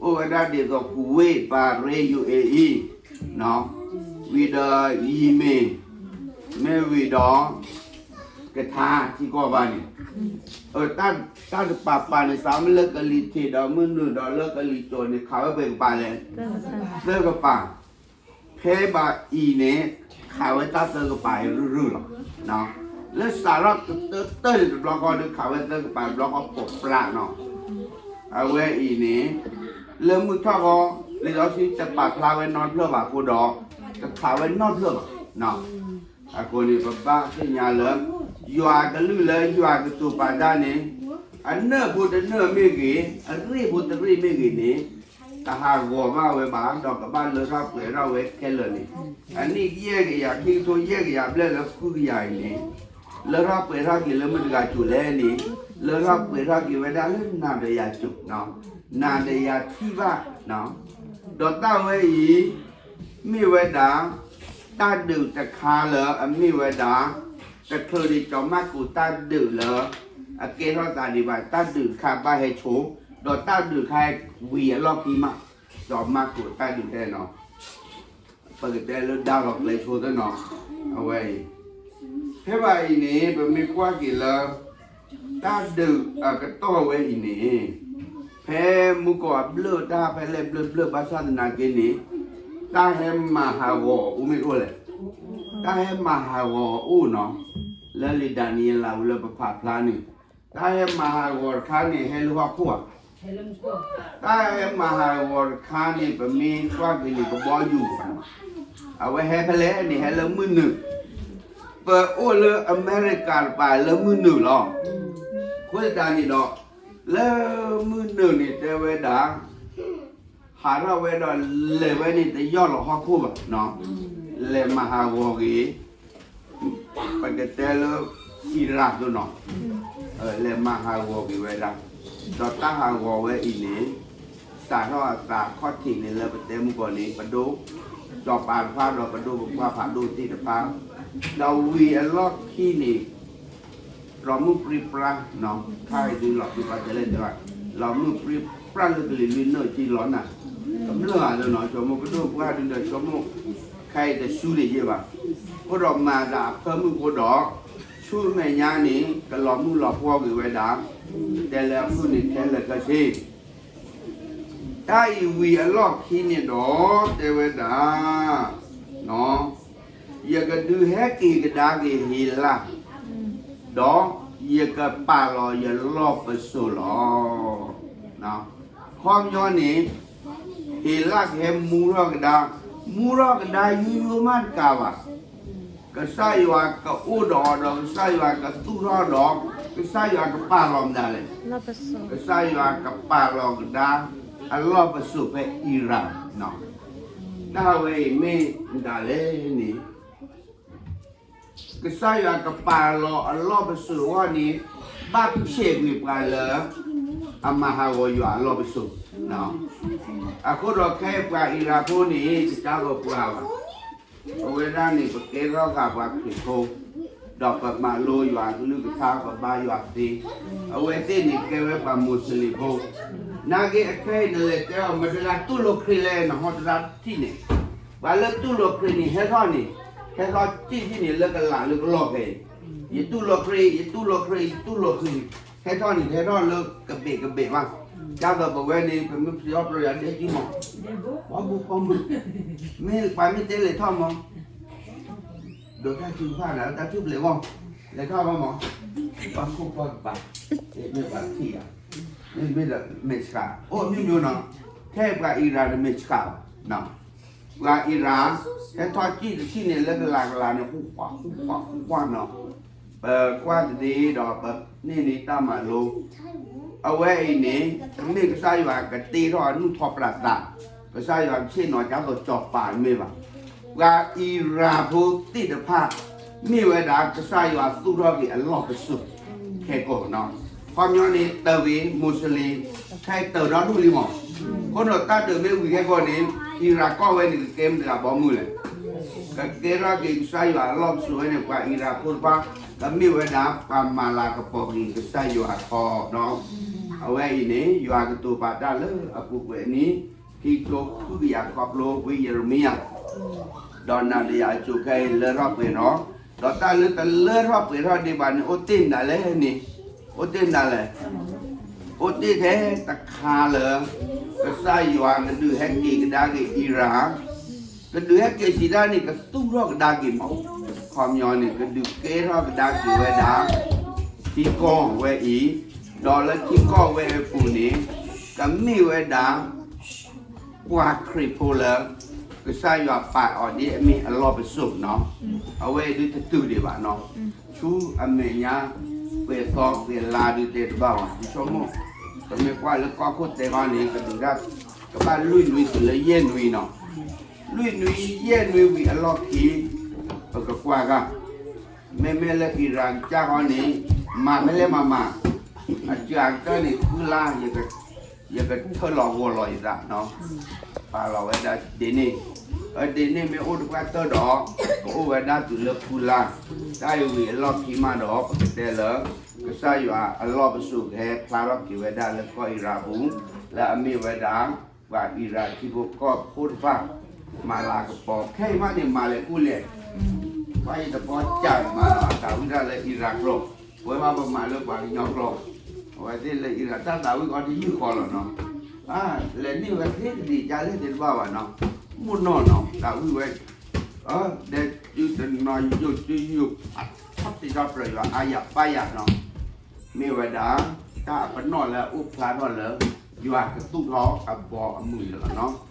အိၣ်ဝဲဒၣ်ဒ်သိး ကူဝ့ၣ် ဘၤရ့ၣ် ယူၣ်အ့အံၣ်, ဝံၤဒီးယံၤမ့ၣ်, မ့ၢ်ဝံၤဒီး ကထါထံကီၢ်ဘၣ်န့ၣ်, တၢ်တပၤပၤန့ၣ် စးမ့ၢ်လၢကလံၤထံးဒီးမုၢ်နုာ်ဒီးလၢကလံၤစိးန့ၣ် ခးဝဲပှဲၤကပၤလဲၣ်, သၢကပၤ. ဖဲဘၣ်အံၤန့ၣ် ခးဝဲတၢ်သၢကပၤအံၤရုၢ်ရုၢ်လီၤ. လၢစးထီၣ်ကတၢၢ်တၢၢ်န့ၣ်တဘျီဃီဒီး ခးဝဲသၢကပၤတဘျီဃီပိာ်ပျၢ်နီၤ. အဝဲအံၤန့ၣ် လၢမုၢ်ထီၣ်ဃီ လံာ်စီဆှံတပာ်ဖျါဝဲနီတဖျၢၣ်ဘၣ်အဃိဒီး တခးဝဲနီတဖျၢၣ်ဘၣ်. အဃိန့ၣ် ပဘၣ်သ့ၣ်ညါလၢ ယွၤကလုၢ်လၢယွၤကတိၤပာ်တၢ်န့ၣ် အနၢၣ်ဖိတနၢၣ်မ့ၢ်ဂ့ၤ, အရ့ၣ်ဖိတရ့ၣ်မ့ၢ်ဂ့ၤန့ၣ် တဟးဂီၤဘၣ်ဝဲဘၣ်, ဒီးကဘၣ်လၢထီၣ်ပှဲၤထီၣ်ဝဲခဲလၢာ်န့ၣ်, အနံၣ်ယဲၢ်ကယၤ ခံကထိယဲၢ်ကယၤဘျဲၣ်လၢဃုကယၤအံၤန့ၣ် လၢထီၣ်ပှဲၤထီၣ်က့ၤလၢမတၤတဂၤစိၤလဲၣ်န့ၣ်, လၢထီၣ်ပှဲၤထီၣ်က့ၤဝဲဒၣ်လၢနၤဒီးယၤစိၤ, နၤဒီးယၤထံၣ်ဘၣ်, ဒီးတၢ်ဝဲအံၤ မ့ၢ်ဝဲဒၣ် တၢ်ဒုးတခါလၢအမ့ၢ်ဝဲဒၣ် တချုးဒံးကၠီၤမၢ်ကူးတၢ်ဒုးလၢ အကဲထီၣ်သးဒံးဘၣ် တၢ်ဒုးတခါဘၣ်ဟဲဆိ, ဒီးတၢ်ဒုးတခါဝံၤအလီၢ်ခံမး, ကၠီၤမၢ်ကူးတၢ်ဒုးဖဲနီၤ ပကတဲလၢဒါလီၤကျဲဆိသ့ၣ်နီၤ, အဝဲအံၤ, ဖဲဘၣ်အံၤန့ၣ် ပမ့ၢ်ကွၢ်က့ၤလၢ တၢ်ဒုးအကတီၢ်ဝဲအံၤန့ၣ်, ဖဲမူကီၢ်အဘျၢၣ်တၢ်ဖဲလဲၣ်ဘျၢၣ်ဘျၢၣ်ဘၣ်ဆၣ်သနာ်က့န့ၣ်, တၢ်ဟဲမၤဟးဂီၤအအိၣ်မ့ၢ်အိၣ်လဲၣ်, တၢ်ဟဲမၤဟးဂီၤအအိၣ်နီၤ, လၢလံာ်ဒၤနံးယ့လးဝံၤလၢပဖးဖျါန့ၣ်, တၢ်ဟဲမၤဟးဂီၤတခါန့ၣ် ဟဲလၢဟီၣ်ခိၣ်ဧါ တၢ်ဟဲမၤဟးဂီၤတခါန့ၣ် ပမ့ၢ်ကွၢ်က့ၤန့ၣ် ကဘီယူၤဘၣ်နီၤ, အဝဲဟဲဖဲလဲၣ်န့ၣ် ဟဲလၢမုၢ်နုာ်, ပအိၣ်လၢအမဲရကၤတပၤလၢမုၢ်နုာ်လီၤ, အဃိသတးန့ၣ်ဒီး လၢမုၢ်နုာ်န့ၣ်တဲဝဲဒၣ် ဟးထီၣ်ဝဲဒီးလဲၤဝဲန့ၣ် တယီၢ်လီၤဟီၣ်ခိၣ်ဘၣ်, လဲၤမၤဟးဂီၤက့ၤ ပကတဲလၢ အံရၣ်သိးနီၤ, လဲၤမၤဟးဂီၤက့ၤဝဲဒၣ်, ဒီးတၢ်ဟးဂီၤဝဲအံၤန့ၣ် စးထီၣ်အသးခီၣ်ထံးန့ၣ်လၢပတဲမုၢ်ကီၢ်န့ၣ် ပဒိၣ် စီၤပၤတဖၣ်ဒီးပဒိၣ်ပပှၢ်ဖးဒိၣ်သ့ၣ်တဖၣ်, ဒီးဝံၤအလီၢ်ခံန့ၣ် လီၤမုၢ်ပြံပြါ, ခါအံၤဒုးလီၤပြံပြါတဲလဲၣ်တဲဘၣ်, လီၤမုၢ်ပြံပြါလၢကလံၤလွံၢ်နုာ်ကံလီၤနၤ, ကမျၢၢ်ဘၣ်လၢနီၤ ကၠီမိၢ်ပဒိၣ်ပှၢ်ဒုးဒီးကၠီမိၢ် ခဲအံၤတဆူန့ၣ်ယဲၢ်ဘၣ်, အဃိဒီးမၤသးအဖၢမုၢ်အဃိဒီး ဆူမဲာ်ညါန့ၣ် ကလီၤမုၢ်လီၤပှီၢ်က့ၤဝဲဒၣ်, တဲလၢအဖုၣ်န့ၣ်ခဲလၢာ်ခဲဆ့ တၢ်အံၤဝံၤအလီၢ်ခံန့ၣ်ဒီး တဲဝဲဒၣ်, နီၤ, ယကဒုးဟဲက့ၤကဒါက့ၤဟ့လး, ဒီးယကပာ်လီၤယလီၢ်ပစိာ်လီၤ. ခီပညီန့ၣ် ဟ့လးကဟဲမူထီၣ်ကဒါ, မူထီၣ်ကဒါယိယိမးတကးဘၣ်. ကစၢ်ယွၤကအိၣ်ဒီးအီၤဒီး ကစၢ်ယွၤကသူၣ်ထီၣ်ဒီး ကစၢ်ယွၤကပာ်လီၤမနုၤလဲၣ်. ကစၢ်ယွၤကပာ်လီၤကဒါ အလီၢ်ပစိာ်ဖဲအံၤရၤ. တၢ်ဝဲအံၤမ့ၢ်မတၤလဲၣ်န့ၣ် ကစၢ်ယွၤကပာ်လီၤအလီၢ်ပစိာ်အဂီၢ်န့ၣ် ဘၣ်ဆဲးကွံာ်ပှၤလၢ အမၤဟးဂီၤယွၤအလီၢ်ပစိာ်. အဃိဒီးခဲအံၤပှၤအံၤရၤဖိန့ၣ် တကးဂီၤပှၤဘၣ်. အဝဲဒၣ်န့ၣ် ပကဲထီၣ်ဃာ်ပှၤခရံာ်ဖိ, ဒီးပမၤလိယွၤအကလုၢ်ကထါ ပဘါယွၤသ့, အဝဲသ့ၣ်န့ၣ်ကဲဝဲပှၤမူးစလ့ၣ်ဖိ. နာ်က့အခဲအံၤနလဲၤတဲအီၤ မတၤတဂၤတူၢ်လိာ်ခရံာ်လဲၣ် နဟီတရါတထံၣ်န့ၣ်, ပှၤလၢတူၢ်လိာ်ခရံာ်န့ၣ် ဟဲထီၣ်န့ၣ်, ဟဲထီၣ်တထံၣ်န့ၣ် လၢကလးလၢကလီၢ်ဖဲအံၤ, ယတူၢ်လိာ်ခရံာ်, ယတူၢ်လိာ်ခရံာ်, ယတူၢ်လိာ်ခရံာ်, ဟဲထီၣ်န့ၣ် ဟဲထီၣ်လၢကဘ့ၣ်ကဘ့ၣ်ဘၣ်. ဒ်သိးပဝဲန့ၣ် ပမ့ၢ်ပျံၤအီၣ်ပျီယွၤဒဲကံမး, ပှၤဘူၣ်ပှၤမုၣ်, မ့ၢ်ပှၤမ့ၢ်တဲလဲၤထီၣ်မး ဒီးတၢ်ထုကဖၣ်န့ၣ် တၢ်ထုပျဲၤဂီၢ်, လဲၤထီၣ်ဂီၢ်မး, ပှၤခိၣ်ပှၤကပၤ, မ့ၢ်ပှၤထံၣ်ယၤ, မ့မ့ၢ်ဒီးမဲာ်ဆှး, အိၣ်မ့ၢ်မ့ၢ်နီၤ, ခဲအံၤပှၤအံၤရၤတမဲာ်ဆှးဘၣ်. ပှၤအံၤရၤ, ဟဲထီၣ်စံၣ်တထံၣ်န့ၣ် လၢကလးကလးန့ၣ် ဃူကွၢ်ဃူကွၢ်ဃူကွၢ်နီၤ, ပကွၢ်တဒ့ဒီးပန့ၢ်န့ၢ်တၢ်မၤလိ အဝဲအံၤန့ၣ် တမ့ၢ်ကစၢ်ယွၤကတ့ထီၣ်အနူၢ်ထီၣ်ပြးသး, ကစၢ်ယွၤဆ့ၣ်နီၤဒ်သိးစီၤပၤတမ့ၢ်ဘၣ်. ပှၤအံၤရၤဖိသ့ၣ်တဖၣ် မ့ၢ်ဝဲဒၣ်ကစၢ်ယွၤသူၣ်ထီၣ်က့ၤအလီၢ်ပစိာ် ခဲကိာ်နီၤ. ခီပညီန့ၣ် တၢ်ဂ့ၤ မူးစလ့ၣ် ခဲအံၤတၢ်ဒီဒူၣ်လံမး. အဃိဒီးတၢ်ဒုးမ့ၢ်ဝံၤခဲကိာ်န့ၣ် အံၤရၤကီၢ်ဝဲန့ၣ် ကကဲမတၤတဂၤဘီမုၢ်လဲၣ်. ကကဲထီၣ်က့ၤကစၢ်ယွၤအလီၢ်ပစိာ်ဝဲန့ၣ် ပှၤအံၤရၤဖိတဖၣ် ကမ့ၢ်ဝဲဒၣ်ပှၤမၤလၤကပီၤက့ၤကစၢ်ယွၤအခီပညီ. အဝဲအံၤန့ၣ် ယွၤကတိၤပာ်တၢ်လၢအပူၤကွံာ်အနံၣ် ခံကထိဃုကယၤခီဖျိဝံယံးရမံယၤ ဒီးနၤဒီးယၤအစိၤခဲအံၤလၢထီၣ်ပှဲၤထီၣ်, ဒီးတၢ်လၢတလၢထီၣ်ပှဲၤထီၣ်ဒံးဘၣ်န့ၣ် အိၣ်တ့ၢ်မတၤလဲၣ်န့ၣ်, အိၣ်တ့ၢ်မတၤလဲၣ်. အိၣ်တ့ၢ်ထဲတခါလၢ ကစၢ်ယွၤကဒုးဟဲက့ၤကဒါက့ၤအံၤရၤ, ကဒုးဟဲက့ၤစံးတၢ်န့ၣ် ကသူၣ်ထီၣ်ကဒါက့ၤမး, ခီပညီန့ၣ် ကဒုးကဲထီၣ်ကဒါက့ၤဝဲဒၣ် ထံကီၢ်ဝဲအံၤ, ဒီးလၢထံကီၢ်ဝဲအပူၤန့ၣ် ကမ့ၢ်ဝဲဒၣ် ပှၤခရံာ်ဖိလၢ ကစၢ်ယွၤပာ်အီၤဒ်အမ့ၢ်အလီၢ်ပစိာ်နီၤ, အဝဲအံၤဒုးတတုၤဒံးဘၣ်နီၤ, ဆူအမဲာ်ညါ ပှဲၤသီပှဲၤလါဒုးတဲတဘၣ်ဘၣ်, ယဆိကမိၣ် ပမ့ၢ်ကွၢ်လၢကီၢ်ခိၣ်တဲခီန့ၣ် ကဒုးတၢ် ကဘၣ်လွံၢ်နွံတုၤလၢယဲၢ်နွံနီၤ, လွံၢ်နွံယဲၢ်နွံဝံၤအလီၢ်ခံ ပကကွၢ်ဂၤ မ့မ့ၢ်လၢအံၤရၤကစၢ်ဃီန့ၣ် မၤဖဲလဲၣ်မၤမၤ, အစှၤကတၢၢ်န့ၣ် ဃုလါ ယကထၢလီၤဂီၤလီၤယသးနီၤ, ပာ်လီၤဝဲဒၣ်ဒ့န့ၣ်, အဒ့န့ၣ်မ့ၢ်အိၣ်တပှၢ်တၢၢ်ဒီး ကအိၣ်ဝဲဒၣ်တုၤလၢဃုလါ, တၢ်အံၤဝံၤအလီၢ်ခံမးဒီး ပကတဲလၢ ကစၢ်ယွၤအလီၢ်ပစိာ်ကဟဲဖျါထီၣ်က့ၤဝဲဒၣ်လၢကီၢ်အံၤရၤပူၤ, လၢအမ့ၢ်ဝဲဒၣ် ပှၤအံၤရၤထံဖိကီၢ်ဖိတဖၣ် မၤလၤကပီၤ ခဲအံၤမးန့ၣ် မၤလဲၤကူၣ်လဲၤ ပှၤယတဘီစၢ်မးနီၤ အသးဝံၣ်တၢ်လၢအံၤရၤကျိာ်, ပဝဲဘၣ်ပမၤလၢပှၤကညီကျိာ်, အဝဲသ့ၣ်လၢအံၤရၤတၢ်သးဝံၣ်ကီးတယုၢ်ဃီလီၤနီၤ, လဲၤန့ၢ်ဝဲသ့ၣ်တဒံးကလဲၣ်သ့ၣ်တဘၣ်ဘၣ်နီၤ, မိၢ်နီၢ်နီၤ သးဝံၣ်ဝဲ, ဒဲးစုတနီၤယိာ်စုယိာ် ထီၣ်သ့ၣ်ထီၣ်ပြၢၤယွၤအါယၤပၢ်ယၤနီၤ, မ့ၢ်ဝဲဒၣ် တၢ်အပနီၣ်လၢအအိၣ်ဖျါထီၣ်လၢ ယွၤကသူၣ်ထီၣ်အဘီအမုၢ်န့ၣ်လီၤနီၤ.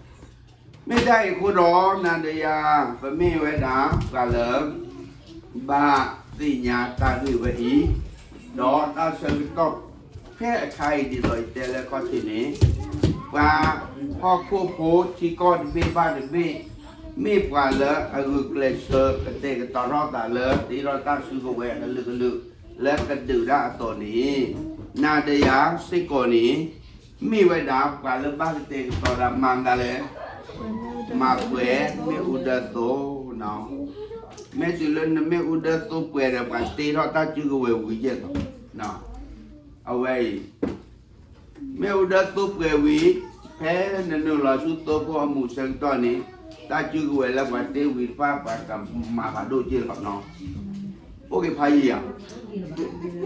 မ့ၢ်တၢ်အံၤအဃိဒီး နၤဒီးယၤ ပမ့ၢ်ဝဲဒၣ် ပှၤလၢ ဘၣ်သ့ၣ်ညါတၢ်ဂ့ၢ်ဝဲအံၤ, ဒီးတၢ်ဆၢကတီၢ် ဖဲအခါအံၤဒ်သိးယတဲလၢခီၣ်ထံးန့ၣ်, ပှၤဟီၣ်ခိၣ်ဖိထံကီၢ်တဘ့ၣ်ဘၣ်တဘ့ၣ် မ့ၢ်ပှၤလၢအဂုာ်ကျဲးစၢးကတဲာ်ကတီၤထီၣ်သးလၢ တ့ထီၣ်တၢ်စုကဝဲၤအကလုာ်ကလုာ် လၢကဒုးဒၣ်အသိးန့ၣ်, နၤဒီးယၤစ့ၢ်ကီးန့ၣ် မ့ၢ်ဝဲဒၣ် ပှၤလၢဘၣ်ကတဲာ်ကတီၤဒၣ်မၤမတၤလဲၣ်, မၤပှဲၤမ့ၣ်အူဒၢသိ, မ့ၢ်တုၤလၢနမ့ၣ်အူဒၢသိပှဲၤဒီး ပှၤတ့ထီၣ်တၢ်စုကဝဲၤဝံၤယဲၢ်လီၤ. အဝဲအံၤ မ့ၣ်အူဒၢသိပှဲၤဝံၤ, ဖဲနနုာ်လီၤဆူသိဖိအမူးဆၢကတီၢ်န့ၣ်, တၢ်စုကဝဲၤလၢပှၤတ့ဝံၤတဖၣ် ပှၤကမၤဖးဒိၣ်က့ၢ်လီၤနီၤ. အိၣ်က့ၤဖးယံၤဧါ,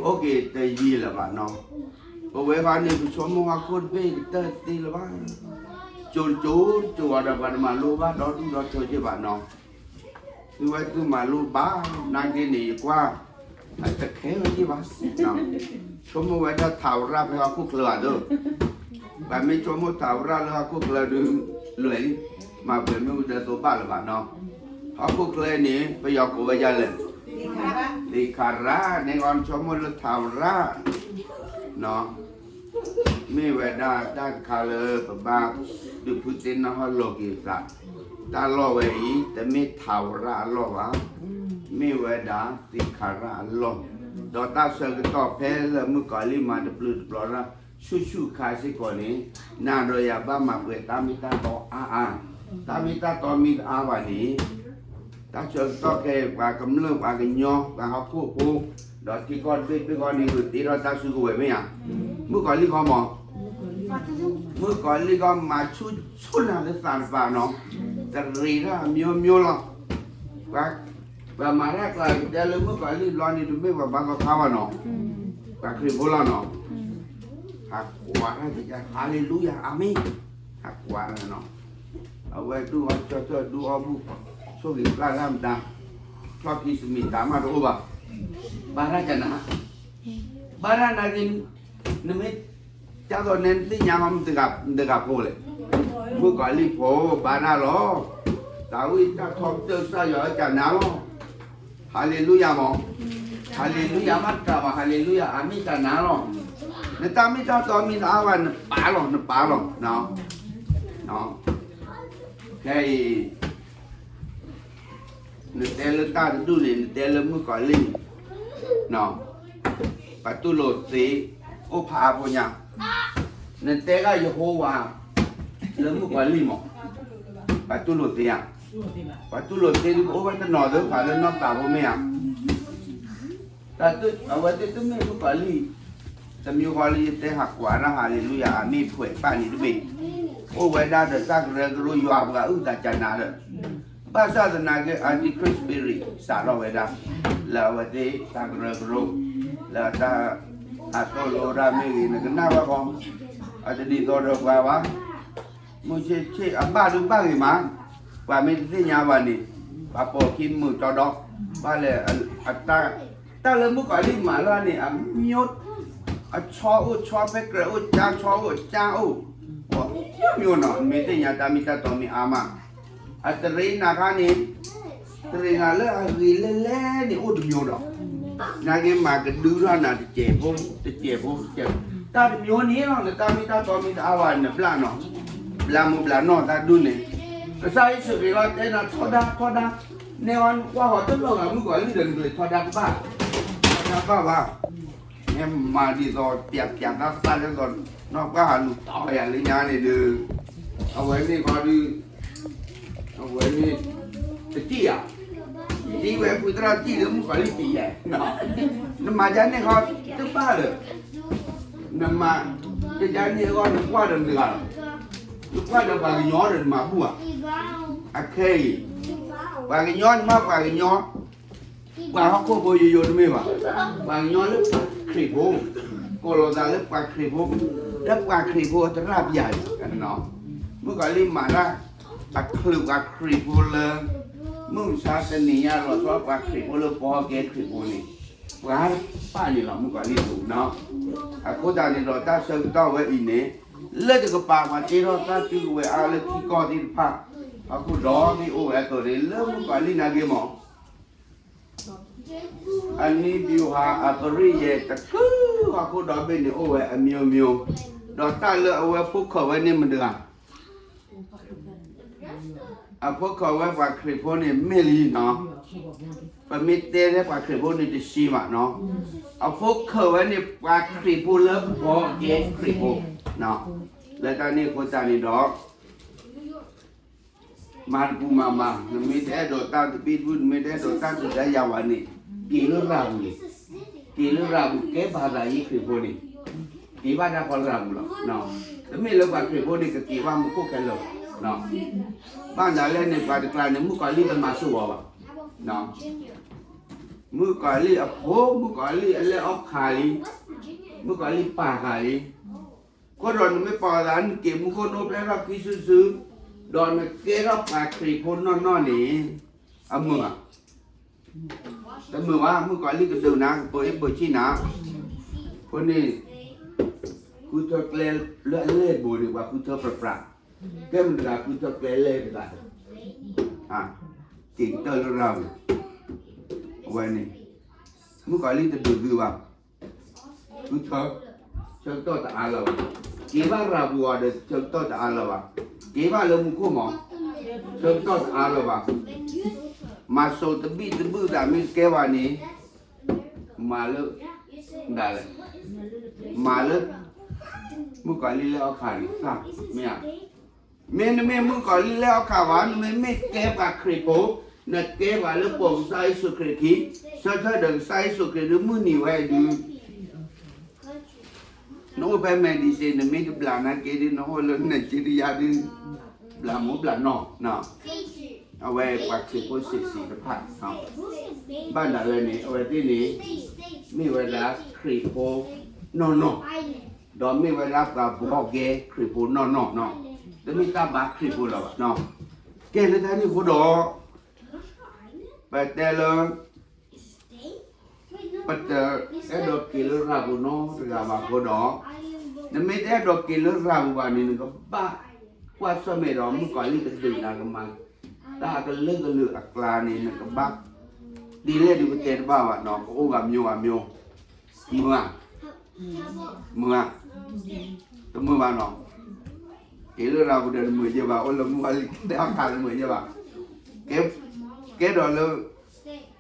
အိၣ်က့ၤတယံာ်လၢၤဘၣ်နီၤ. ပဝဲဃီန့ၣ် ပဆိကမိၣ်ဟီၣ်ခိၣ်တဘ့ၣ်ကတၢၢ်သ့လၢၤဘၣ်, ကၠိတကၠိတကၠိအီၤဒီး ပှၤတမၤလိဘၣ်ဒီဒူၣ်ဒီထၢက့ၢ်ဘၣ်နီၤ. ဝဲသုမၤလိဘၣ်, နာ်က့န့ၣ် ယကွၢ် အတခဲလၢာ်ဘၣ်, ဆိကမိၣ်ဝဲဒၣ်ထးဝရၣ်ဖဲဟီၣ်ခိၣ်ချၢဧါဒၢ, ပှၤမ့ၢ်ဆိကမိၣ်ထးဝရၣ်လၢဟီၣ်ခိၣ်ချၢဒုး လွဲၢ်လံ, မၤပှဲၤမ့ၣ်အူဒၢသိးဘၣ်လၢၤဘၣ်နီၤ, ဟီၣ်ခိၣ်ချၢန့ၣ် ပယီၤကိးဝဲဒ်လဲၣ်, သ့ၣ်ခရၣ်, န့ၣ်ဂီၢ်ဆိကမိၣ်လၢထးဝရၣ် မ့ၢ်ဝဲဒၣ်တၢ်တခါလၢပဘၣ်ဒုးဖုသ့ၣ်နီၣ်ဟီၣ်လီၤက့ၤသး, တၢ်လီၢ်ဝဲအံၤ တမ့ၢ်ထးဝရၣ်အလီၢ်ဘၣ်, မ့ၢ်ဝဲဒၣ်သ့ၣ်ခရၣ်အလီၢ်, ဒီးတၢ်ဆၢကတီၢ်ဖဲလၢမုၣ်ကီၤလံၢ်မၤတပျုာ်တပျီၤတၢ်ဆူၣ်ဆူၣ်ခါစ့ၢ်ကီးန့ၣ်, နၤဒီးယၤဘၣ်မၤပှဲၤတၢ်မ့ၢ်တၢ်တီအါအါ, တၢ်မ့ၢ်တၢ်တီမ့ၢ်တအါဘၣ်န့ၣ် တၢ်ဆၢကတီၢ်ခဲအံၤ ပှၤကမျၢၢ်ပှၤကညီ ပှၤဟီၣ်ခိၣ်ဖိ, ဒီးထံကီၢ်တဘ့ၣ်တဘ့ၣ်ဃီန့ၣ် ဂုာ်တ့ထီၣ်တၢ်စုကဝဲၤမ့ၢ်ဧါ, မုၣ်ကီၤလံၢ်ခီမး, မုၣ်ကီၤလံၢ်ခီမၤဆူၣ်ဆူၣ်နၤလၢသးတပၤနီၤ, တရံးတၢ်အမျိုးမျိုးလီၤ, ပှၤမၤတၢ်ကျါကတဲလၢမုၣ်ကီၤလံၢ်ဘျီန့ၣ် တမ့ၢ်ပှၤဘါသီခါဘၣ်နီၤ, ပှၤခရံာ်ဖိလီၤနီၤ, ဟးကွၢ်တၢ်ကယၤ ဟါလ့လူယၤ အၤမ့ၣ်, ဟးကွၢ်တၢ်နီၤ အဝဲဒူအီၣ်ကၠီၣ်ကၠီၣ်ဒူအီၣ်ဘူၣ်, ဆိၣ်ဂ့ၤပျၢ်တၢ်မတၤ, ချီၣ်ခံစမံးတၢ်မးတအိၣ်ဘၣ်, ဘါတၢ်ကနၤ, ဘါတၢ်နာ်က့, နမ့ၢ်, ကၢ်သိးနဲနသ့ၣ်ညါမး မတဂၤဖိလဲၣ်, မုၣ်ကီၤလံၢ်ဖိ ဘါတၢ်လီၤ, တၢ်ဝံၣ်တၢ်ထီကတၢၢ်ကစၢ်ယွၤအကနၤလီၤ, ဟါလ့လူယၤမး, ဟါလ့လူယၤမးတၢ်ဘၣ် ဟါလ့လူယၤ အၤမ့ၣ်ကနၤလီၤ, နတၢ်မ့ၢ်တၢ်တီမ့ၢ်တအါဘၣ် နပာ်လီၤ နပာ်လီၤ, ခဲအံၤ နတဲလၢတၢ်တဒူၣ်န့ၣ် နတဲလၢမုၣ်ကီၤလံၢ်န့ၣ်, ပှၤတူၢ်လိာ်သ့ အိၣ်ဖးအါဖိညါ, နတဲဒၣ်ယဟိဝၤ လၢမုၣ်ကီၤလံၢ်မး, ပှၤတူၢ်လိာ်သ့ဧါ, ပှၤတူၢ်လိာ်သ့ဒ်ပအိၣ်ဝဲတနီၤသ့ၣ်တဖၣ်လၢနီၢ်သးဖိမ့ၢ်ဧါ အဝဲသ့ၣ်တမ့ၢ်မုၣ်ကီၤလံၢ်, တမံၤဃီလၢယတဲဟးကွၢ်တၢ် ဟါလ့လူယၤ အၤမ့ၣ် ဖှဲးပာ်န့ၣ်တဘ့ၣ်, အိၣ်ဝဲဒၣ်ဒီးတၢ်ကရၢကရိယွၤပှၤအုၣ်သးကနၤဒီး, ဘၣ်ဆၣ်သနာ်က့ Antichrist spirit စးထီၣ်ဝဲဒၣ်, လၢအဝဲသ့ၣ်တၢ်ကရၢကရိ, လၢတၢ်, အသိၣ်လိတၢ်မ့ၢ်ဂ့ၤ နကနၣ်ဘၣ်ဃီ, အတဒ်သိးဒီးပှၤဘၣ် မုၢ်ဆ့ၣ်ဆ့ၣ်အဘၣ်ဒုးဘၣ်ဂ့ၤမး, ပှၤမ့ၢ်တသ့ၣ်ညါဘၣ်န့ၣ်, ပှၤပိာ်ခံမုာ်ကၠီဒီး, ဘၣ်လဲၣ်, တၢ်လၢမုၣ်ကီၤလံၢ်မၤလၢန့ၣ် အမံၤ, အဆီအိၣ်ဆီ ဖဲကြၢးအိၣ် ကၠါဆီအိၣ်ကၠါအိၣ်, အိၣ်မံၤနီၤ မ့ၢ်သ့ၣ်ညါတၢ်မ့ၢ်တၢ်တီမ့ၢ်အါမး, အတရံးနၤခါန့ၣ်, တရံးနၤလၢအဂ့ၤလဲၣ်လဲၣ်န့ၣ်အိၣ်တမံၤဒီး, နာ်က့မၤကဒုထီၣ်နၤတစဲးဖိ, တစဲးဖိ, တစဲးဖိ, တၢ်တမံၤန့ၣ်လီၤ နတၢ်မ့ၢ်တၢ်တီမ့ၢ်တအါဘၣ် နဘျါနီၤ, ဘျါမူဘျါနီၢ်တၢ်ဒူၣ်န့ၣ်, ကစၢ်ယ့ၣ်ၡူးခရံာ်လီၤတဲနၤထီဒါထီဒါ, နဲအီၤနကွၢ်ဃီၤတလီၢ်ဂၤမုၣ်ကီၤလံၢ်ဒီးနကလဲၤထီဒါကဘၣ်, ထီဒါဘၣ်ဘၣ်, မ့ၢ်မၤဒ်သိး ပျးပျးသၣ်သၣ်ဒ်သိး, နီၢ်ပှၢ်ဟးလူၤတီၢ်ယၤလၢညါန့ၣ်ဒီး, အဝဲန့ၣ်ခီဒုး အဝဲန့ၣ်, တစံၣ်ယၤ, တံၤဝဲဖုသရၣ်တံၢ်လၢမုၣ်ကီၤလံၢ်တံၤယဲ, နမၤဒ်န့ၣ်ဃီ, တဘၣ်ဒီး, နမၤ, တဒ်န့ၣ်အဂီၢ် နကွၢ်ဒီးမတၤတဂၤလီၤ, နကွၢ်ဒီးပှၤကညီဒီးနမၤဘူၣ်ဧါ, အခဲအံၤ, ပှၤကညီန့ၣ်မ့ၢ်ပှၤကညီ ပှၤဟီၣ်ခိၣ်ဖိယိယိတမ့ၢ်ဘၣ်, ပှၤကညီလၢပှၤခရံာ်ဖိ, ကိးလိာ်သးလၢပှၤခရံာ်ဖိ, လၢပှၤခရံာ်ဖိအသရၣ်ပယၤန့ၣ်, မုၣ်ကီၤလံၢ်မၤတၢ်, အချုးပှၤခရံာ်ဖိလၢ, မုၢ်မဆါတနံၤညါလီၤဆီပှၤခရံာ်ဖိလၢပီၣ်ကဲခရံာ်ဖိန့ၣ်, ပှၤပာ်န့ၣ်လီၤ မုၣ်ကီၤလံၢ်ဒိၣ်နီၤ, အဃိသတးန့ၣ်ဒီးတၢ်ဆၢကတီၢ်ဝဲအံၤန့ၣ်, လၢတကပၤပှၤတ့ထီၣ်တၢ်စုကဝဲၤအါလၢထံကီၢ်သ့ၣ်တဖၣ်, အဃိဒီးမ့ၢ်အိၣ်ဝဲအသိးန့ၣ် လၢမုၣ်ကီၤလံၢ်နာ်က့မး အနံၣ်ဘျူၤဟၣ်အပရံၣ်ယဲၢ်တကုၢ် ဟီၣ်ခိၣ်ဒီဘ့ၣ်န့ၣ်အိၣ်ဝဲအမျိုးမျိုး, ဒီးတၢ်လၢအဝဲဖိးခိးဝဲန့ၣ်မတၤတဂၤ, အဖိးခိးဝဲပှၤခရံာ်ဖိန့ၣ်မ့ၢ်လံနီၤ, ပမ့ၢ်တဲထဲပှၤခရံာ်ဖိန့ၣ်တဆံးဘၣ်နီၤ, အဖိးခိးဝဲန့ၣ်ပှၤခရံာ်ဖိလၢပီၣ်ကဲခရံာ်ဖိ, လၢတၢ်န့ၣ်အဃိသတးန့ၣ်ဒီး မၤတပူၤမၤမၤ, နမ့ၢ်တအဲၣ်ဒိးတၢ်သဘံၣ်သဘုၣ် နမ့ၢ်တအဲၣ်ဒိးတၢ်ဒုးတၢ်ယၤဘၣ်န့ၣ်, က့ၤလၢရၤပူၤန့ၣ်, က့ၤလၢရၤပူၤ ကဲဘၣ်သးယ့ၢ်ခရံာ်ဖိန့ၣ်, က့ၤဘၣ်တၢ်ဖီလၢရၤပူၤလီၤ. တမ့ၢ်လၢပှၤခရံာ်ဖိန့ၣ် ကက့ၤဘၣ်မူခိၣ်ခဲလၢာ်, ဘၣ်နၤလဲၣ်န့ၣ် ပှၤတကျါန့ၣ် မုၣ်ကီၤလံၢ်တမၤစိၢ်ဝဲဘၣ်, မုၣ်ကီၤလံၢ်အဖိ, မုၣ်ကီၤလံၢ်အလဲၤအီၣ်ခးလံ, မုၣ်ကီၤလံၢ်ပာ်ဃာ်လံ ခိၣ်ဒီးနမ့ၢ်ပာ်သး နက့ၤမူခိၣ်ဒိၣ်ပျဲၢ်ထီၣ်ခံစုစု, ဒီးနကဲထီၣ်ပှၤခရံာ်ဖိနီၢ်နီၢ်န့ၣ်, အမုာ်ဧါ. တမုာ်ဘၣ် မုၣ်ကီၤလံၢ်ကဒုးနၤ ကပၢအ့ၣ်ပၢဆံၣ်နၤ, အဃိန့ၣ် ဃုထၢကျဲလၢအလဲၢ်တဘိန့ၣ် ပှၤဃုထၢပြးပြး, ကဲမတၤတဂၤဃုထၢကျဲလဲၢ်တဂၤ, က့ၤကတၢၢ်လၢရၤဝံၤ, အဝဲန့ၣ် မုၣ်ကီၤလံၢ်တဒုးသုဘၣ် ဃုထၢ, ဆၢကတီၢ်တအါလၢၤဘၣ်, က့ၤဘၣ်ရၤပူၤအီၤဒီးဆၢကတီၢ်တအါလၢၤဘၣ်, က့ၤဘၣ်လၢမူခိၣ်မး, ဆၢကတီၢ်တအါလၢၤဘၣ်, မၤစိးတဘံၣ်တဘုၣ်သးမ့ၢ်တကဲဘၣ်န့ၣ်, မၤလၢ, ဒ်လဲၣ်, မၤလၢ, မုၣ်ကီၤလံၢ်လၢအီၣ်ခးန့ၣ်သၣ်, မ့ၢ်ဧါ, မ့ၢ်နမ့ၢ်မုၣ်ကီၤလံၢ်လၢအီၣ်ခးဘၣ် နမ့မ့ၢ်ကဲပှၤခရံာ်ဖိ, နကဲပှၤလၢပိာ်ကစၢ်ယ့ၣ်ၡူးခရံာ်ခံ, ဆၢထၢၣ်ဒီးကစၢ်ယ့ၣ်ၡူးခရံာ်ဒုးမုၢ်နံၤဝဲဒုး နအိၣ်ဖဲ medicine နမ့ၢ်တဘျးနာ်က့ဒုး နအိၣ်လၢ Nigeria ဒုး, ဘျးမူဘျးနီၢ်, အဝဲပှၤခရံာ်ဖိစံးစံးတဖၣ်, ဘၣ်ဒၣ်လဲာ်န့ၣ် အဝဲသ့ၣ်န့ၣ် မ့ၢ်ဝဲဒၣ်ခရံာ်ဖိနီၢ်နီၢ်, ဒီးမ့ၢ်ဝဲဒၣ်ပှၤဘှီကဲခရံာ်ဖိနီၢ်နီၢ်နီၢ်, တမ့ၢ်တၢ်ဘါခရံာ်ဖိလၢၤဘၣ်, ကဲလၢတၢ်န့ၣ်အဃိဒီး ပတဲလၢ ပတအဲၣ်ဒိးက့ၤလၢရၤပူၤနီတဂၤဘၣ်အဃိဒီး, နမ့ၢ်တအဲၣ်ဒိးက့ၤလၢရၤပူၤဘၣ်န့ၣ် နကဘၣ်ကွၢ်ဆၢၣ်မဲာ်ဒီး မုၣ်ကီၤလံၢ်ကဒုးနၤကမၤ တၢ်ကလုာ်ကလုာ်အကျါန့ၣ် နကဘၣ် ဒ်လဲၣ်ဒုးပတဲတဘၣ်ဘၣ်နီၤ ကအိၣ်ဂၤမျိုးဂၤမျိုး, မုာ်ဧါ, မုာ်ဧါ, တမုာ်ဘၣ်နီၤ, က့ၤလၢရၤပူၤဒီးတမုာ်ယဲဘၣ်, အိၣ်လၢမုၣ်ကီၤလံၢ်ကဒုးအခါတမုာ်ယဲဘၣ်, ကဲဒီးလၢ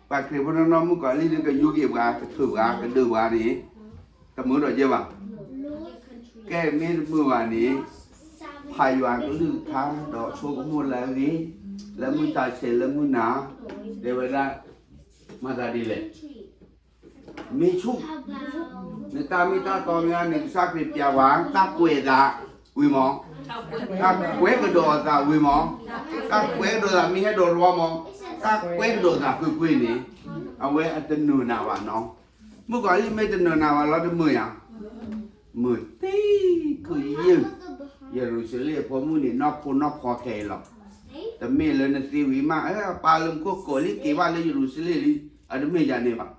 ပှၤခရံာ်ဖိနီၢ်နီၢ် မုၣ်ကီၤလံၢ်ဒုးကယူးက့ၤပှၤ ကထုးပှၤ ကဒုးပှၤန့ၣ် တမုာ်ဒီးယဲဘၣ်, ကဲမ့ၢ်တမုာ်ဘၣ်န့ၣ် ဖးယွၤကလုၢ်ကထါဒီးဆိကမိၣ်လၢအဂ့ၤ, လၢမုၢ်တၢ်ဆဲးလၢမုၢ်နၤ, တဲဝဲဒၣ် မၤသးဒ်လဲၣ်, မ့ၢ်ဆူၣ်, နတၢ်မ့ၢ်တၢ်တီမ့ၢ်ဧါန့ၣ် ကစၢ်ခရံာ်ပျးဝဲ တၢ်ကွဲးအသးဝံၤမး, တၢ်ကွဲးကဒီးအသးဝံၤမး, တၢ်ကွဲးကဒီးသးမ့ၢ်ဟဲဒိးလီၤမး, တၢ်ကွဲးကဒီးသးကွ့ၢ်ကွ့ၢ်န့ၣ်, အဝဲအတနုာ်နၤဘၣ်နီၤ, မုၣ်ကီၤလံၢ်မ့ၢ်တနုာ်နၤဘၣ်လီၤတမုာ်ဧါ, မုာ်သံခုယုၢ်, ယရူၤၡလ့ၣ်အဖိမုၣ်န့ၣ် နီၢ်ခိနီၢ်ခီခဲအံၤလီၤ, တမ့ၢ်လၢနသံဝံၤမး အပၢ်လၢမူခိၣ်ကိးလံ က့ၤဘၣ်လၢယရူၤၡလ့ၣ်လံ, အတမ့ၢ်ယၤန့ၣ်ဘၣ်